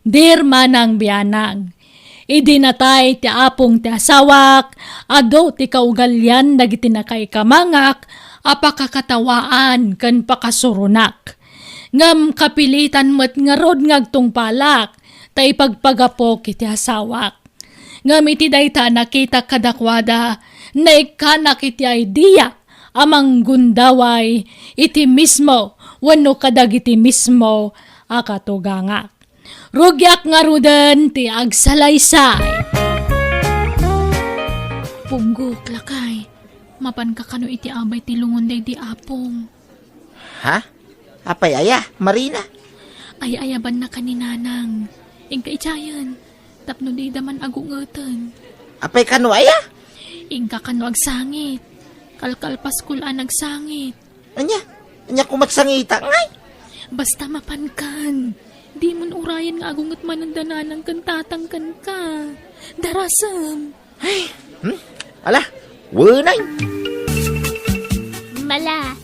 Dear Manang Bianang, idi natay ti apong ti asawak, adu ti kaugalian dagiti nakaikamangak a pakakatawaan ken pakasuronak. Ngem kapilitan met ngarud nga agtungpalak ta ipagpagapok iti asawak. Ngem iti dayta a nakitak kadakuada, naikkanak iti idea a manggundaway iti mismo wenno kadagiti mismo a katugangak. Rugiak ngaruden ti agsalaysay. Punggok, lakay, mapanka kano iti abay ti lungon daydi apong? Ha? Apay aya, Marina? Ay-ayabanna ka ni Nanang. Inka idiayen, tapno dida man agungeten. Apay kano aya? Inka kano agsangit. Kalkalpaskol a nagsangit. Ania? Ania koma ti sangita ngay? Basta mapankan. Dimon urayen nga agunget manen da Nanang ken Tatang kenka. Darasem. Ay, hmm? Ala, wenay. Mala,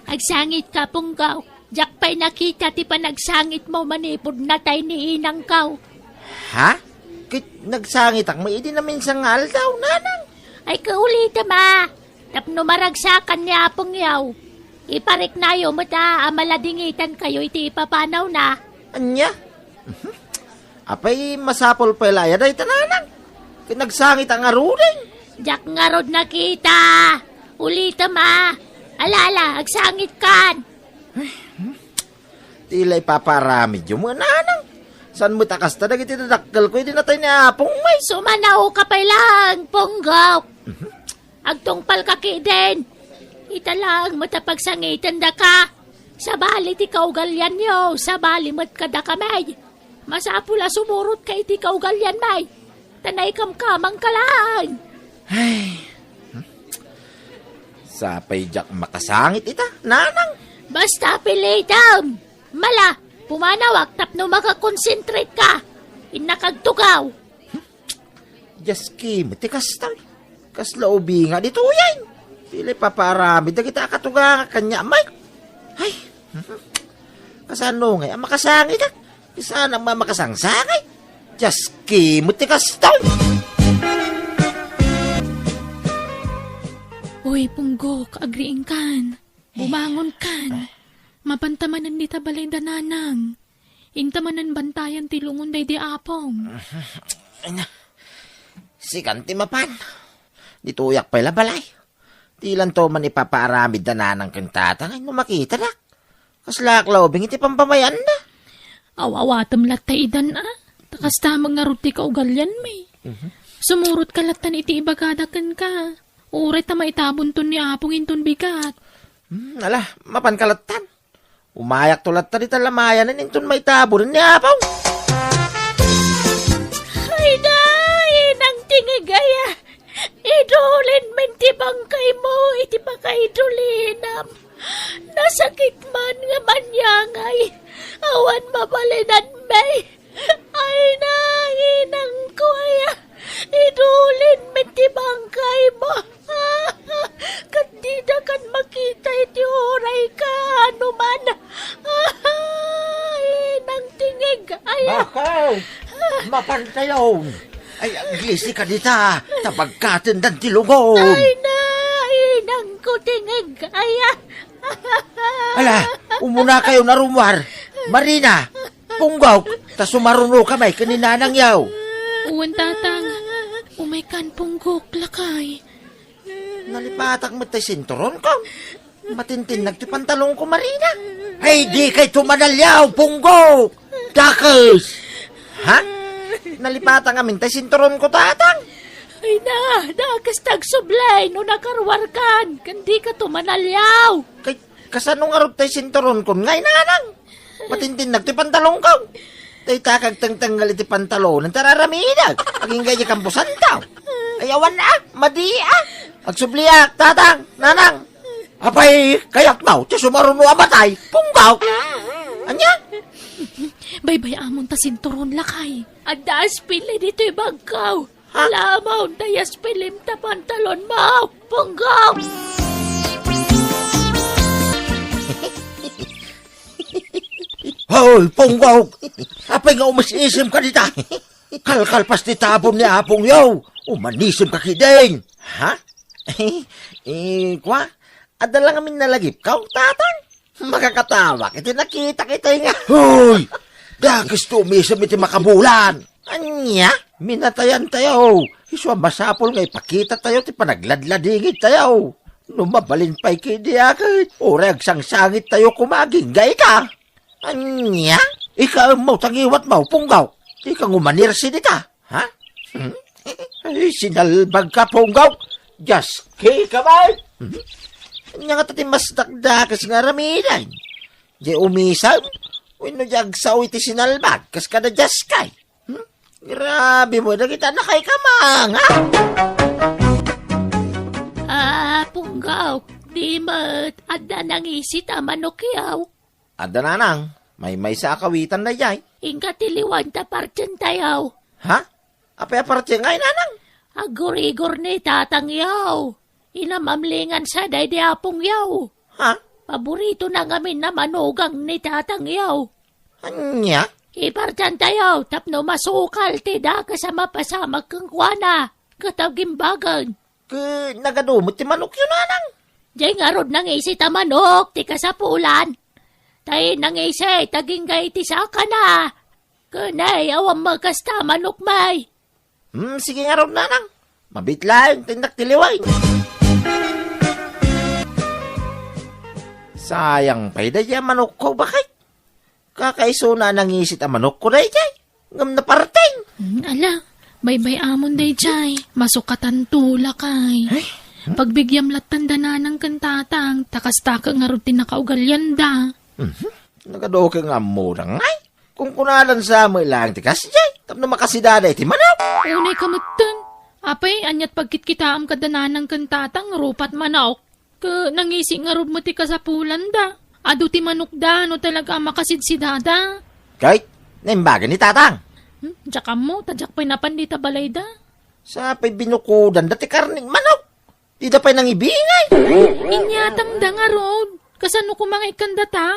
agsangit ka, Punggok. Diak pay nakita ti panagsangitmo manipud natay ni inangko. Ha? Ket nagsangitak met idi naminsan nga aldaw, Nanang. Ay, kaulitem a, tapno maragsakan ni apongyo. Ipariknayo met a, a maladingitankayo iti ipapanawna. Ania? Mhm. Apay, masapul pay la aya dayta, Nanang? Ket nagsangitak ngaruden. Diak ngarud nakita. Ulitem a. Ala, ala, agsangitkan. Ti la ipapaaramidyo met, Nanang. Saan met a kasta dagiti dadakkelko idi natay ni apong met? Sumanaoka pay laeng, Punggok. Mhm. Agtungpalka ketdin. Ita laeng met a pagsangitendaka. Sabali ti kaugalianyo, sabali met kadakami. Masapul a sumurotka iti kaugalianmi. Ta naikamkamangka laeng. Ay, hmm? Sapay diak makasangit ita, Nanang. Basta pilitem. Mala, pumanawak tapno makakonsentrate ka. Innak agtugaw. Diaski met ti kasta. Kasla ubing nga ditoyen. Ti la ipapaaramid dagiti a katugangak kaniak met. Ay, mhm. Kasano ngay a makasangitak? Saan a makasangsangi? Diaski met ti kasta. Uy, Punggok, agriingkan. Bumangonkan. Mapanta manen dita balay da Nanang. Inta manen bantayan ti lungon daydi apong. Ay na, sikan ti mapan. Ditoyak pay la balay. Dilanto man ipapaaramid da nanang ken tatang no makitadak. Kaslaak la ubing iti pampamayanna. Aw-awatem latta idan a. Ta kasta met ngarud ti kaugalianmi. Mhm. Sumurot ka lattan iti ibagada kenka. Uray ta maitabonton ni apong inton bigat. Hmm, ala, mapan ka lattan. Umayakto latta dita lamayanen inton maitabonen ni apong. Ay da, inang tingig aya. Idulinmin ti bangkaymo iti pakaidulinam. Nasakit man nga manyangay. Awan mabalinanmi. Ay na, inangko aya. Idulinmin ti bangkaymo. Ket dida kan makita iti uray ka, ano man. Inang tingig aya. Bakit? Mapantayon. Ay, aglisi ka dita, ta pagkatendan ti lungon. Ay na, inangko tingig aya. Ala, umuna kayo na rumwar. Marina, Punggok, ta sumaruno ka may ken ni nanang yaw. Wen, tatang, umay kan Punggok, lakay. Nalipatak met tay sinturon ko. Matintinnag ti pantalon ko, Marina. Ay, di kay tumanalyaw, Punggok! Dakes! Ha? Nalipatan amin tay sinturon ko, tatang. Ay na, dakes ta agsublay no nakaruarkan, ken di ka tumanalyaw. Kay, kasano ngarud tay sinturon kon ngay nanang? Matintinnag ti pantalon ko. Tay takag tengtengngel iti pantalon, ta raramidak. Agingga iti kambusantaw. Ay, awan a, madi a. Agsubliak, tatang, nanang. Apay, kayatmaw, ti sumaruno a matay, Punggok. Ania? Baybay-amon ta sinturon, lakay. Adda aspil ditoy bagkaw. Ha? Lamaw, dayas pilim ta pantalon mo, Punggok! Hoy, Punggok! Apay nga umis-isim ka dita? Kalkalpas ti tabon ni apong yaw. Umanisim ka kidin. Ha? Eh, kwa? Adda lang amin nalagip ka, tatang? Makakatawak iti nakitak itay nga. Hoy! Dakes ti umisem iti makabulan! Ania? Minatayan tayo. Isu a masapul nga ipakita tayo ti panagladladingit tayo. No mabalin pay kidi aket, uray agsangsangit tayo kumagingga ika. Ania? Ikaem mo tangiwat mo, Punggok. Di ka ngumanirsi dita. Ha? Hmm? Ay, sinalbag ka, Punggok. Just kick ka, bay. Hmm? Anya nga ti mas dakdakes nga aramiden? Di umisem? Wenno di agsao iti sinalbag? Kas kada just kay? Hmm? Grabe mo, dagita na kay kamang, ha? Ah, Punggok, di met, adda nangisit a manok yaw. Adda nanang, maymaysa a kawitan daydiay. Inka ti liwan ta partien tayo. Ha? Apay a partien ngay, nanang? Aggurigor ni tatang yaw. Inamamlingan sa daydi apong yaw. Ha? Paborito na ngamin na manugang ni tatang yaw. Anya? Ipartian tayo tapno masukal ti dakes a mapasamak kenkuana ket agimbagan. Ket nagadu met ti manokyo, nanang? Jay ngarud nangisit a manok ti kasapulan. Tay nangisit agingga iti sakana. Ken ay, awan makasta manok may. Hmm, sige ngarud, nanang. Mabit laeng, tindak ti liway. Sayang pay daydi a manokko, bakit? Kakaisuna nangisit a manokko daydiay. Ngem naparteng. Hmm, ala, baybay-amon daydiay. Masukatanto, lakay. Ay? Pagbigyam lattan da nanang ken tatang, ta kasta ket ngarud ti nakaugalianda. Mhm. Nagaduke nga ammoda ngay. Kunkunadan sa met laeng ti kasdiay, tapno makasidada iti manok. Unay ka metten. Apay, aniat pagkitkitaem kada nanang ken tatang, rupat manok. Ket nangisi ngarud met ti kasapulanda. Adu ti manokda no talaga a makasidsidada. Kay, naimbagan ni tatang. Hmm, diak ammo, ta diak pay napan dita balayda. Sa pay binukodanda ti karnen manok. Dida pay nangibingay. Inyatangda ngarud. Kasano koma nga ikkandata?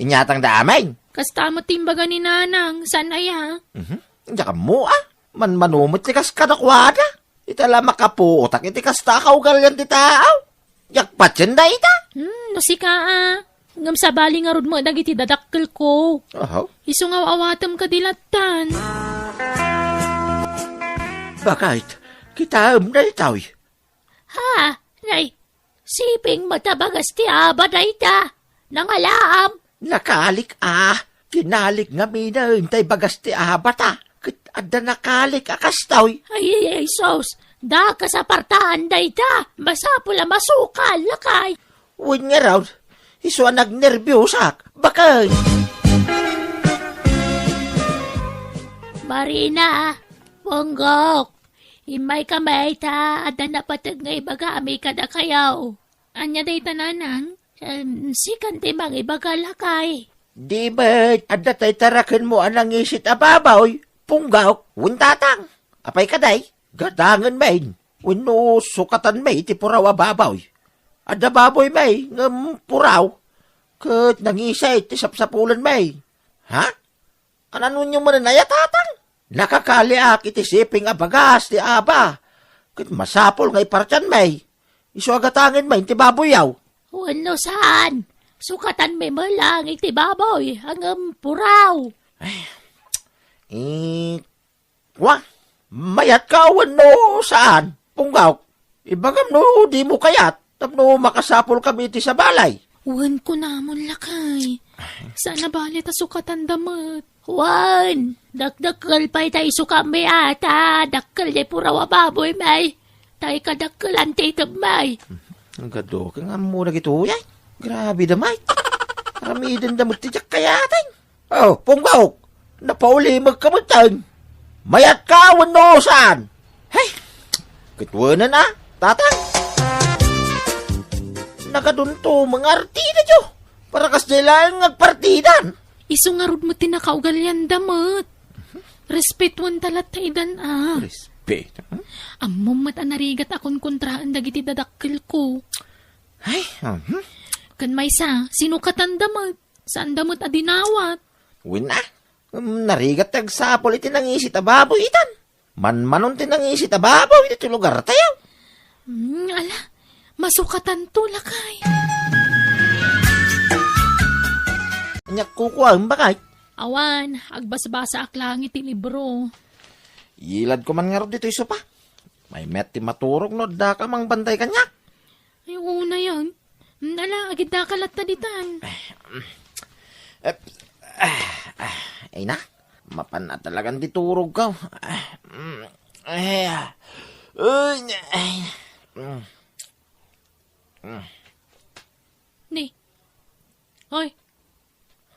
Inyatangda amin. Kasta met ti imbaga ni nanang, saan aya? Mhm. Diak ammo, a. Manmano met ti kas kadakuada. Ita la makapuotak iti kasta a kaugalian ti tao. Diak patien dayta. Hmm, no sika a. Ngem sabali ngarud met dagiti dadakkelko. Aha. Isu nga aw-awatem kadi lattan. Bakit? Kitaem daytoy. Ha? Nay, siping met a bagas ti aba dayta. Nangalaam. Nakalik a. Kinalik ngaminen tay bagas ti abata. Ket adda nakalik a kastoy. Ay, ay, ay, sus. Dakes a partaan dayta. Masapul a masukal, lakay. Wen ngarud, isu a nagnerbiosak. Bakit? Marina, Punggok, immayka met ta adda napateg nga ibagami kadakayo. Ania dayta, nanang? Em, sikan ti mangibaga, lakay. Di met, adda tay tarakenmo a nangisit a baboy, Punggok, wen tatang. Apay kadi? Gadangen met, wenno sukatan met iti puraw a baboy. Adda baboy met, ngem puraw. Ket nangisit ti sapsapulen met. Ha? Ananonyo manen aya, tatang? Nakakaliak iti siping a bagas ti aba. Ket masapul nga ipartian met. Isu a gadangen met ti baboyyo. Wenno saan? Sukatan met lang iti baboy, ngem puraw. Ay, eh, Wa, mayatka wenno saan? Punggok, ibagam no dimo kayat tapno makasapulkami iti sabali. Wen, kunamon, lakay. Saan a bale ta sukatanda met. Wen, dakdakkel pay ta isukatmi a ta dakkel ti puraw a baboymi. Tay kadakkelan ti itedmi. Ang gado, kang ammo dagitoy, ay. Grabe da, Mike. Aramidenda met ti diak kayaten. Oh, Punggok, napaulimekka metten. Mayatka wenno saan? Hey, ket wen a, tatang. Nagadunto met nga artidayo. Para kasdiay laeng nga agpartidan. Isu ngarud met ti nakaugalianda met. Respetuenta latta idan a. Respet? Hmm? Ammom met a narigat a konkontraen dagiti dadakkelko. Ay, mhm. Ken maysa, sinukatanda met. Saanda met a dinawat. Wen a, ngem narigat ti agsapul iti nangisit a baboy itan. Manmanon ti nangisit a baboy iti lugartayo. Hmm, ala, masukatanto, lakay. Ania, kukuam, bakit? Awan, agbasbasaak laeng iti libro. Iladko man ngarud ditoy sopa. Mayat ti maturog no addaka mangbantay kaniak. Ay, unayan. Ala, agiddaka latta ditan. Eh, eh, eh, ay na, mapan na talagan ti turogko. Eh, mm, eh, ah. Ay, ay, mm, mm. Ni. Hoy,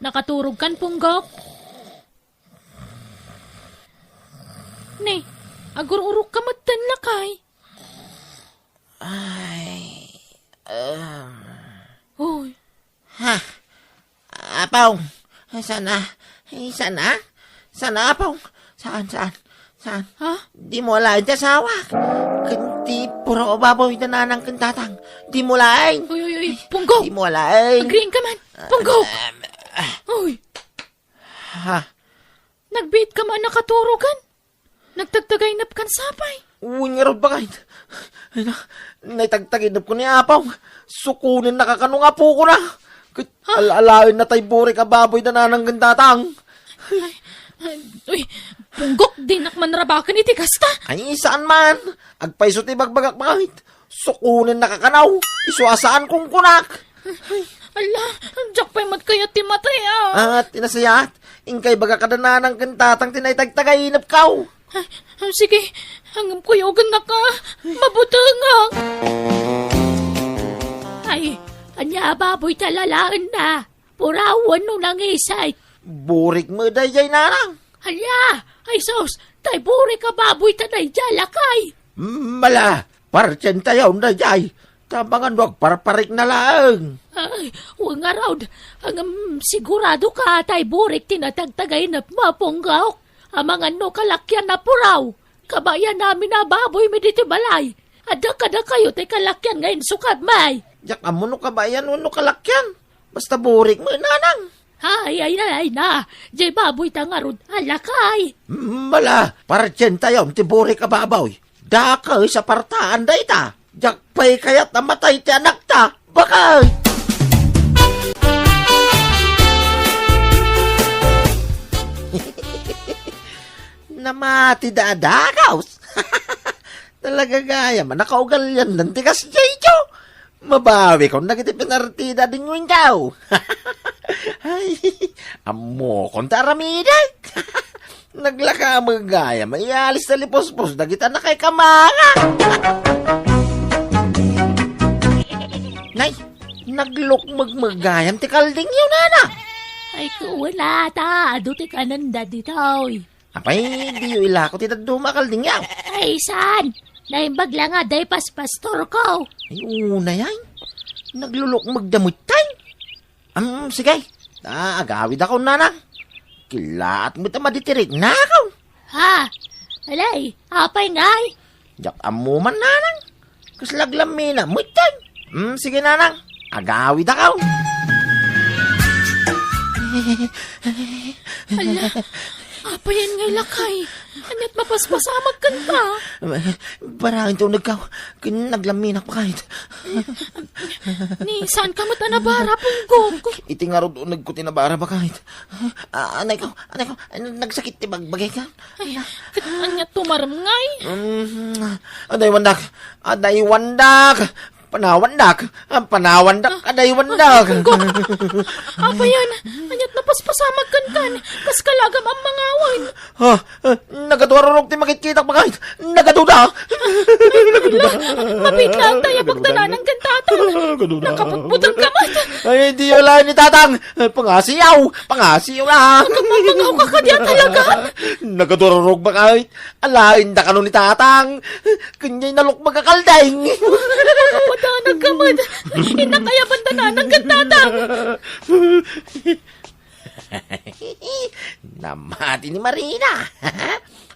nakaturogkan, Punggok? Ni, agur-urokka metten, lakay. Ay, um. Hoy. Ha? Apong, saan a? Saan a? Saan a, Apong? Saan, saan? Saan? Ha? Dimo alaen ti asawak. Ken ti puraw a baboy da nanang ken tatang. Dimo alaen. Uy, uy, uy, Punggok! Dimo alaen. Agriingka man. Punggok! Um, ah. Uy. Ha? Nagbiitka man a nakaturogan? Nagtagtagaynepkan sapay? Wen ngarud, bakit? Ay na, naitagtagaynepko ni Apong. Sukonennaka kano nga apokona. Ket ha? Al-alaenna tay burik a baboy da nanang ken tatang. Ay, ay, uy, Punggok, dinak man rabaken iti kasta. Ay, saan man. Agpayso ti ibagbagak, bakit? Sukonennaka kano, isu a saan kunkunak. Ay, ala, diak pay met kayat ti matay, ah. Ah, ti nasayaat, inka ibaga kada nanang ken tatang ti naitagtagaynepko. Ah, ah, sige, ngem kuyogennaka, mabutengak. Ay, ania a baboy ti alaenna? Puraw wenno nangisit? Burik met daydiay, nanang. Ania? Ay sus, tay burik a baboy ta daydiay, lakay. Mala, partientayon daydiay. Ta amangan no agparparikna laeng. Ay, wen ngarud, ngem siguradoka tay burik ti natagtagaynepmo, Punggok? Amangan no kalakian a puraw. Kabaenan amin a baboymi ditoy balay. Adda kadakayo ti kalakian nga insukatmi. Diak ammo no kabaenan wenno kalakian. Basta burik met, nanang. Ay, ay, ay, ay na. Diay baboy ta ngarud a lakay. Mala, partientayon ti burik a baboy. Dakes a partaan dayta. Diak pay kayat a matay ti anakta. Bakit? Namati da a dagus. Talaga gayam a nakaugaliandan ti kasdiay, Joe. Mabawikon dagiti pinartida a dinguenko. Ay, ammokon ta aramidek. Naglaka met gayam a iyalis ta lipuspos dagiti a nakaikamanga. Nay, naglukmeg met gayam ti kaldingyo, nana. Ay, kuwala ta, adu ti kanenda ditoy. Apay, diyo ilako ti dadduma a kaldingyo? Ay, saan? Naimbag la nga, day paspastorko. Ay, unay ay. Naglulukmeg da met tay. Am, sige. Ta, agawidakon, nanang. Kilaat met a maditiriknakon. Ha? Alay, apay ngay? Diak ammo man, nanang. Kasla aglammina met tay. Hmm, sige, nanang. Agawidakon. Ala, apayen ngay, lakay? Ania't mapaspasamak kenka? Barang ti unegko. Ken aglaminak, bakay. Ni, saanka met a nabara, Punggok? Iti ngarud unegko ti nabara, bakay. Ah, anayko, anayko, nagsakit ti bagbagayko. Ay, ket ania tumarem ngay? Mm, adaywandak, adaywandak, panawandak, ah, panawandak, adaywandak. Ay, Punggok. Apayen, ania't napaspasamak kenka? Kaskala agam a mangawen. Ha? Ah, nagaduarurog ti makitkitak, bakay. Nagaduda. Ala, mabitla ta ya pagdananan ken tatang. Nagaduda. Nakaputputanka met. Ay, diyo laeng ni tatang. Pangasiw. Pangasiw la. Nagpapangawka kadi a talaga? Nagaduarurog, bakay. Alaenda kano ni tatang. Ken diay nalukmeg a kalding. Nakapadanagka met. Innak aya pagdananan ken tatang. Namati ni Marina.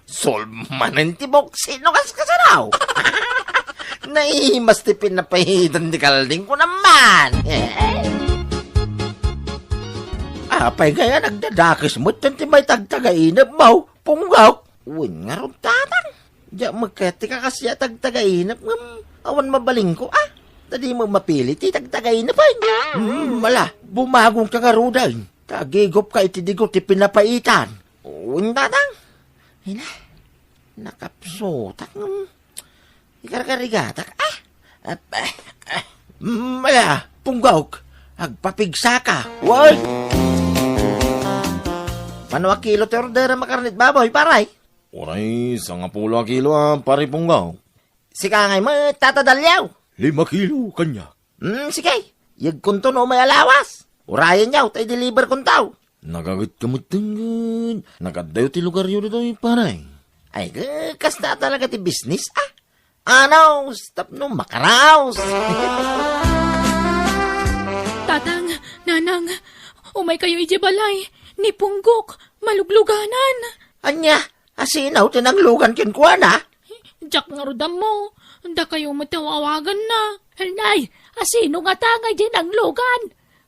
Solmanen ti buksit no kaskasaraw. Naimas ti pinapaitan ti kalding ko naman. Apay ngay a nagdadakes met ti may tagtagainep mo, Punggok? Wen ngarud, tatang. Diak met kayat ti kakasdiak a tagtagainep ngem awan mabalinko, a. Ta di met mapili ti tagtagainep, ay. Hmm, ala, bumagongka ngaruden. Ta agigupka iti digo ti pinapaitan. Wen, tatang. Ina, nakapsutak ngem ikarkarigatak, a. Ap-, ah, ah. Hmm, ala, Punggok, agpapigsaka. Wen. Mano a kilo ti orderem a karne iti baboy, pare? Uray, sangapulo a kilo a, pare Punggok. Sika ngay met, Tata Dalyaw. Lima kilo, kaniak. Hmm, sige. Yegkonto no umay a lawas. Urayenyo, ta i-deliver konto. Nagagetka met denggen. Nagadayo ti lugaryo ditoy, pare. Ay, ge-, kasta talaga ti business, a. Anaw, tapno makaraos. Tatang, nanang, umaykayo idiay balay. Ni Punggok, malugluganan. Ania? Asino ti nanglugan kenkuana? Diak ngarud ammo. Dakayo met ti aw-awaganna. Nay, asino ngata ngay diay nanglugan?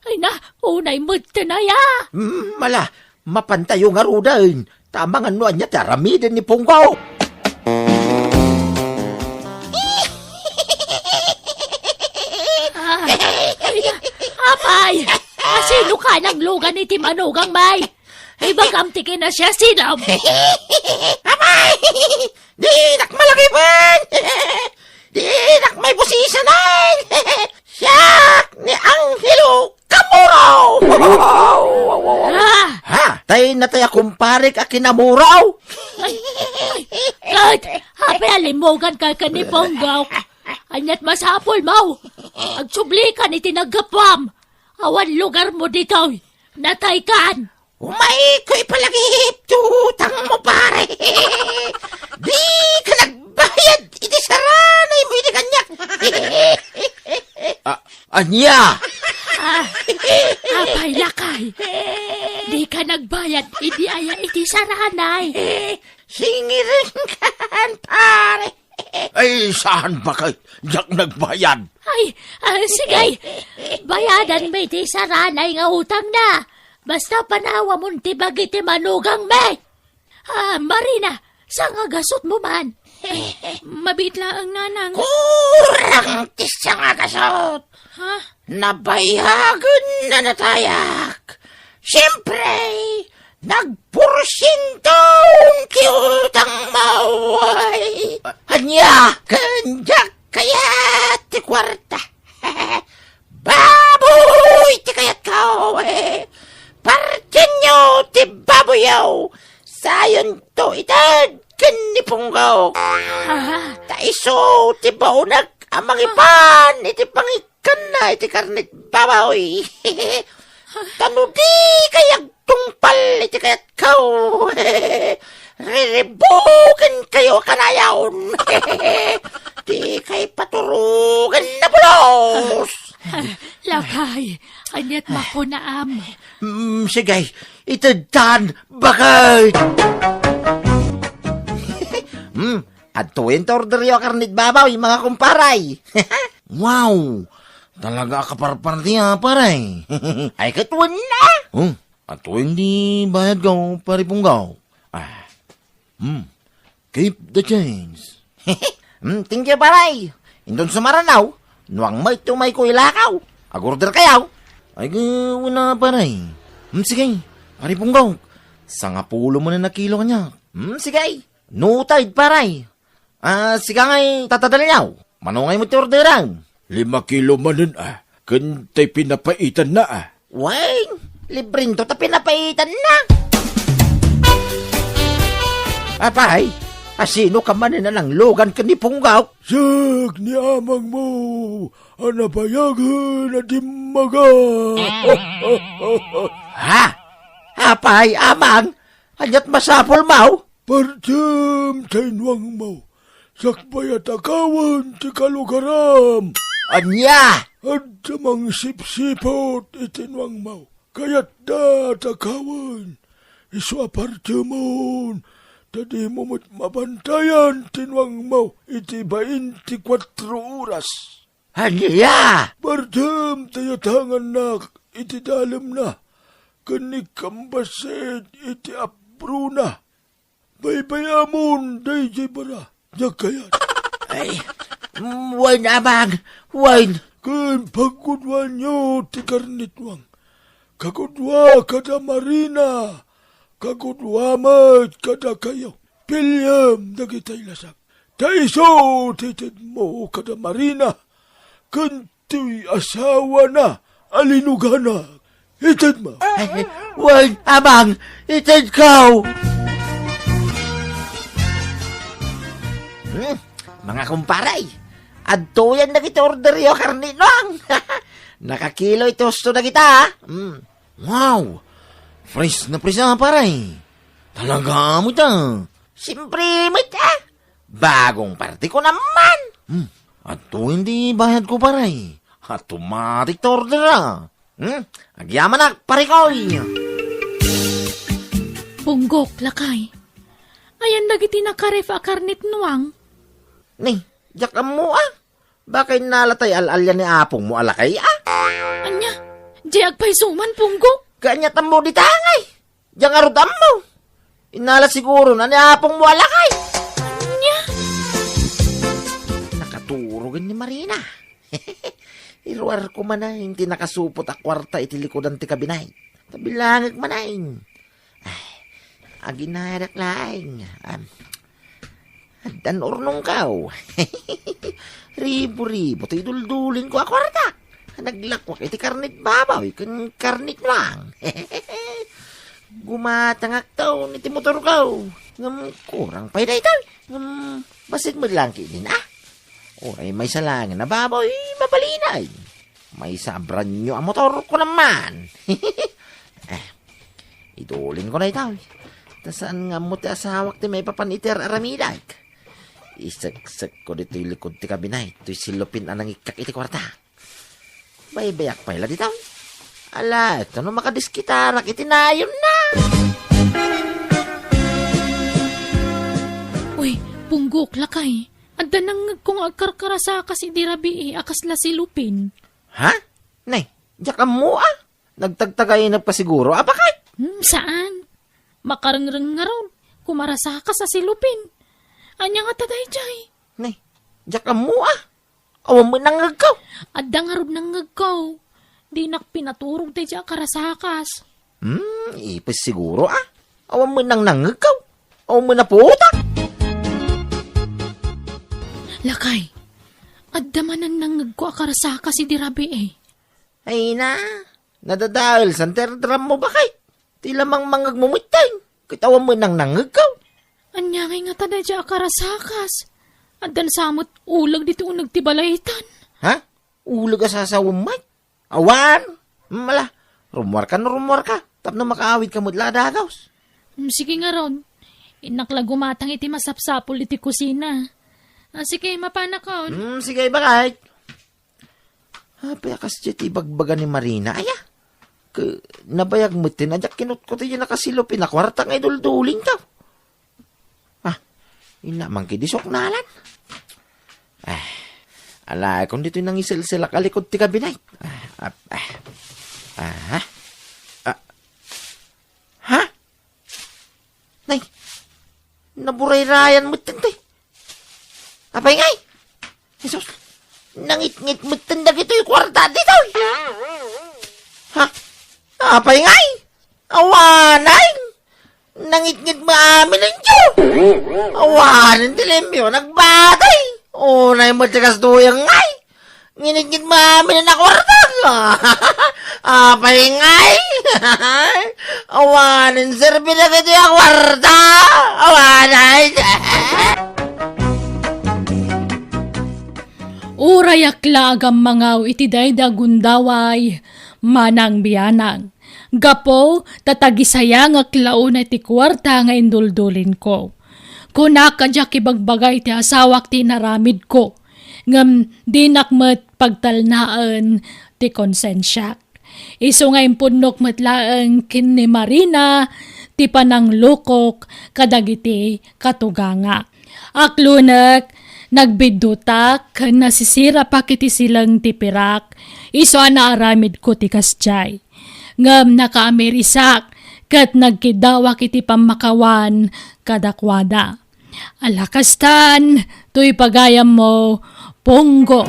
Ay na, unay met ti naya. Hmm, ala, mapantayo ngaruden. Ta amangan no ania ti aramiden ni Punggok. Ah, ay na, apay, asino ka nanglugan iti manugang, may? Ibagam ti kinasiasilam. Apay! Dinak malagipen! Dinak maibusisanan! Siak ni Angelo Kamuraw! Ah! Ha? Tay natay a kumparek a kinamuraw? Ay, ay, Kurt, apay a limmuganka ken ni Punggok? Ania't masapulmo? Agsublikan iti naggapuam. Awan lugarmo ditoy. Nataykan. Umayko ipalagip ti utangmo, pare. Dika nagbayad iti saranaymo idi kaniak. A-, ania? Ah, apay, lakay? Dika nagbayad idi aya iti saranay? Singirenkan, pare. Ay, saan, bakay? Diak nagbayad. Ay, ah, sige. Bayadanmi ti saranay nga utangna. Basta panawamon ti bagi ti manugangmi. Ah, Marina, saan nga gasutmo man? Mabiit laeng, nanang. Kurang ti sanga gasut. Ha? Nabayagen na natayak. Siempre, nagporsiento ti Sayonto ited ken ni Punggok. Ah. Ta isu ti baonek a mangipan iti pangikkanna iti karnit baboy. Ta no dikay agtungpal iti kayatko, riribukenkayo a kanayon. Dikay paturogen a pulos. Lakay, aniat makunaam? Mm, sige, itedtan, bakit? Hmm, adtoyen ti orderyo a karnit baboy, mga kumparay. Wow! Talaga a kaparparti, ah, pare. Ay, ket wen na! Oh, adtoyen ti bayadko, pare Punggaw. Ah, hmm, keep the change. Hmm, thank you, pare. Inton sumaranaw, nuang met ti umayko ilakaw. Ag-order kayo? Ay, wen na, pare. Hmm, sige, pare Punggaw. Sangapulo manen a kilo kaniak. Hmm, sige. Noted, pare. Ah, sika ngay tatadalyaw. Mano ngay met ti orderam? Lima kilo manen, ah. Ken tay pinapaitanna, ah. Wen, librento ta pinapaitanna. Apay, asino ka manen a nanglugan ken ni Punggok? Siak ni amangmo a nabayagen a dimmaga. Ha? Apay, amang? Aniat masapulmo? Pardem ta inuangmo, sakbay a takawen ti kalugaram. Ania? Adda mangsipsiput iti inuangmo. Kayatda a takawen. Isu a pardemon, ta dimo met mabantayan ti inuangmo iti bainti kuatro oras. Ania? Pardem ta yatangannak iti dalemna, ken ni kambassit iti abrona. Baybay-amon daydiay bara, diak kayat. Ay, mm, wen, amang, wen. Ken pagguduanyo ti karnitnuang. Kagudua kada Marina, kagudua met kadakayo. Piliem dagitay lasag. Ta isu ti itedmo kada Marina, ken ti asawana a linugana. Itedmo. Ay, wen, amang, itedko. Hmm, mga kumparay, adtoyen dagiti orderyo a karnitnuang. Nakakilo iti husto dagita, ah. Hmm. Wow! Fresh na fresh, ah, pare. Talaga met, ah. Siyempre met, ah. Bagong parte ko naman. Hmm. Adtoyen ti bayadko, pare. Automatic ti order, ah. Hmm? Agyamanak, pare koy. Punggok, lakay. Ayan dagiti nakaref a karnitnuang? Ni, diak ammo, ah. Baka innala tay al-alia ni apongmo a lakay, ah. Ania? Diay agpayso man, Punggok? Kaaniat ammo dita ngay? Diak ngarud ammo. Innala siguro na ni apongmo a lakay. Ania? Nakaturogen ni Marina. Iruarko manen ti nakasupot a kuarta iti likudan ti kabinet. Ta bilangek manen. Ay, aginarak laeng. Am, addan urnongko. Ribu-ribu ti iduldulinko a kuarta. Naglakwak iti karnit baboy ken karnit nuang. Gumatangakto iti motorko. Ngem kurang pay daytoy. Ngem bassit met laeng ketdin, ah. Uray maysa laengen a baboy, mabalinay. Maysa a brand new a motor ko naman. Eh, idulinko daytoy. Ta saan nga ammo ti asawak ti maipapan iti ar-aramidek. Iseksekko ditoy likod ti kabinet, toy silupin a nangikkak iti kuarta. Baybayak pay la ditoy. Ala, ito no makadiskitarak iti nayonna. Uy, Punggok, lakay. Adda nangngegko nga agkarkarasakas idi rabii a kasla silupin. Ha? Nay, diak ammo, ah. Nagtagtagainep ka siguro, a, bakit? Hmm, saan? Makarengreng ngarud, kumarasakas a silupin. Ania ngata daydiay? Nay, diak ammo, ah. Awan met nangngegko. Adda ngarud nangngegko. Dinak pinaturog daydiay a karasakas. Hmm, ipis siguro, ah. Awan met nang nangngegko. Awan met naputak. Lakay, adda manen nangngegko a karasakas idi rabii, eh. Ay na, nadadael san ti ardrammo, bakit? Ti lamang mangngegmo metten. Ket awan met nangnangngegko. Ania ngay ngata daydiay a karasakas? Addan sa met uleg ditoy uneg ti balaytan. Ha? Uleg a sasawem met? Awan! Mala, rummuarka no rummuarka, tapno makaawidka met la a dagus. Mm, sige ngarud. Innak la gumatang iti masapsapul iti kusina. Ah, sige, mapanakon. Mm, sige, bakit? Apay a kasdiay ti ibagbaga ni Marina, aya? Ke, nabayag met ti na diak kinutkot iti nakasilup a kuarta nga iduldulingko. Ah, inna man kidi suknalan. Ah, ala, kun ditoy nangiselselak a likod ti kabinet. Ah, ah, ah, ah, ha? Nay, naburayrayan met ditoy. Apay ngay? Jesus, nangitngit met dagitoy kuarta ditoy. Ha? Apay ngay? Awanay! Nangitngit maamin inyo! Awanen ti limpio, nagbatay! Unay met ti kastoy ngay! Nginitngit maamin a kuarta! Apay ngay! Awanen serbi dagitoy a kuarta! Awanay! Uray ak la a gammangaw iti daydi a gundaway, manang bianang. Gapu ta tagisayangak la unay ti kuarta nga induldulinko. Kunak a diak ibagbaga iti asawak ti inaramidko, ngem dinak met pagtalnaen ti konsensiak. Isu nga impunnok met laeng ken ni Marina ti pananglukok kadagiti katugangak. Aklonek, nagbiddutak ken nasisirapak iti sileng ti pirak isu a naaramidko ti kasdiay. Ngem nakaamirisak ket nagkiddawak iti pammakawan kadakuada. Ala kastan, toy pagayammo, Punggok.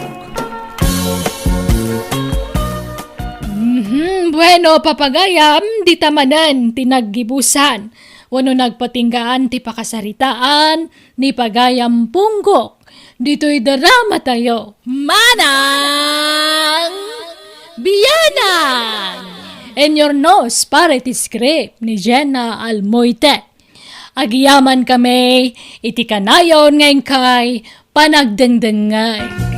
Mhm, bueno, papagayam, dita manen ti naggibusan wenno nagpatinggaan ti pakasaritaan ni pagayam Punggok ditoy drama tayo. Manang Bianang! In your nose, para iti script ni Jenna Almoite. Agyamankami iti kanayon nga inkay panagdengdengngeg.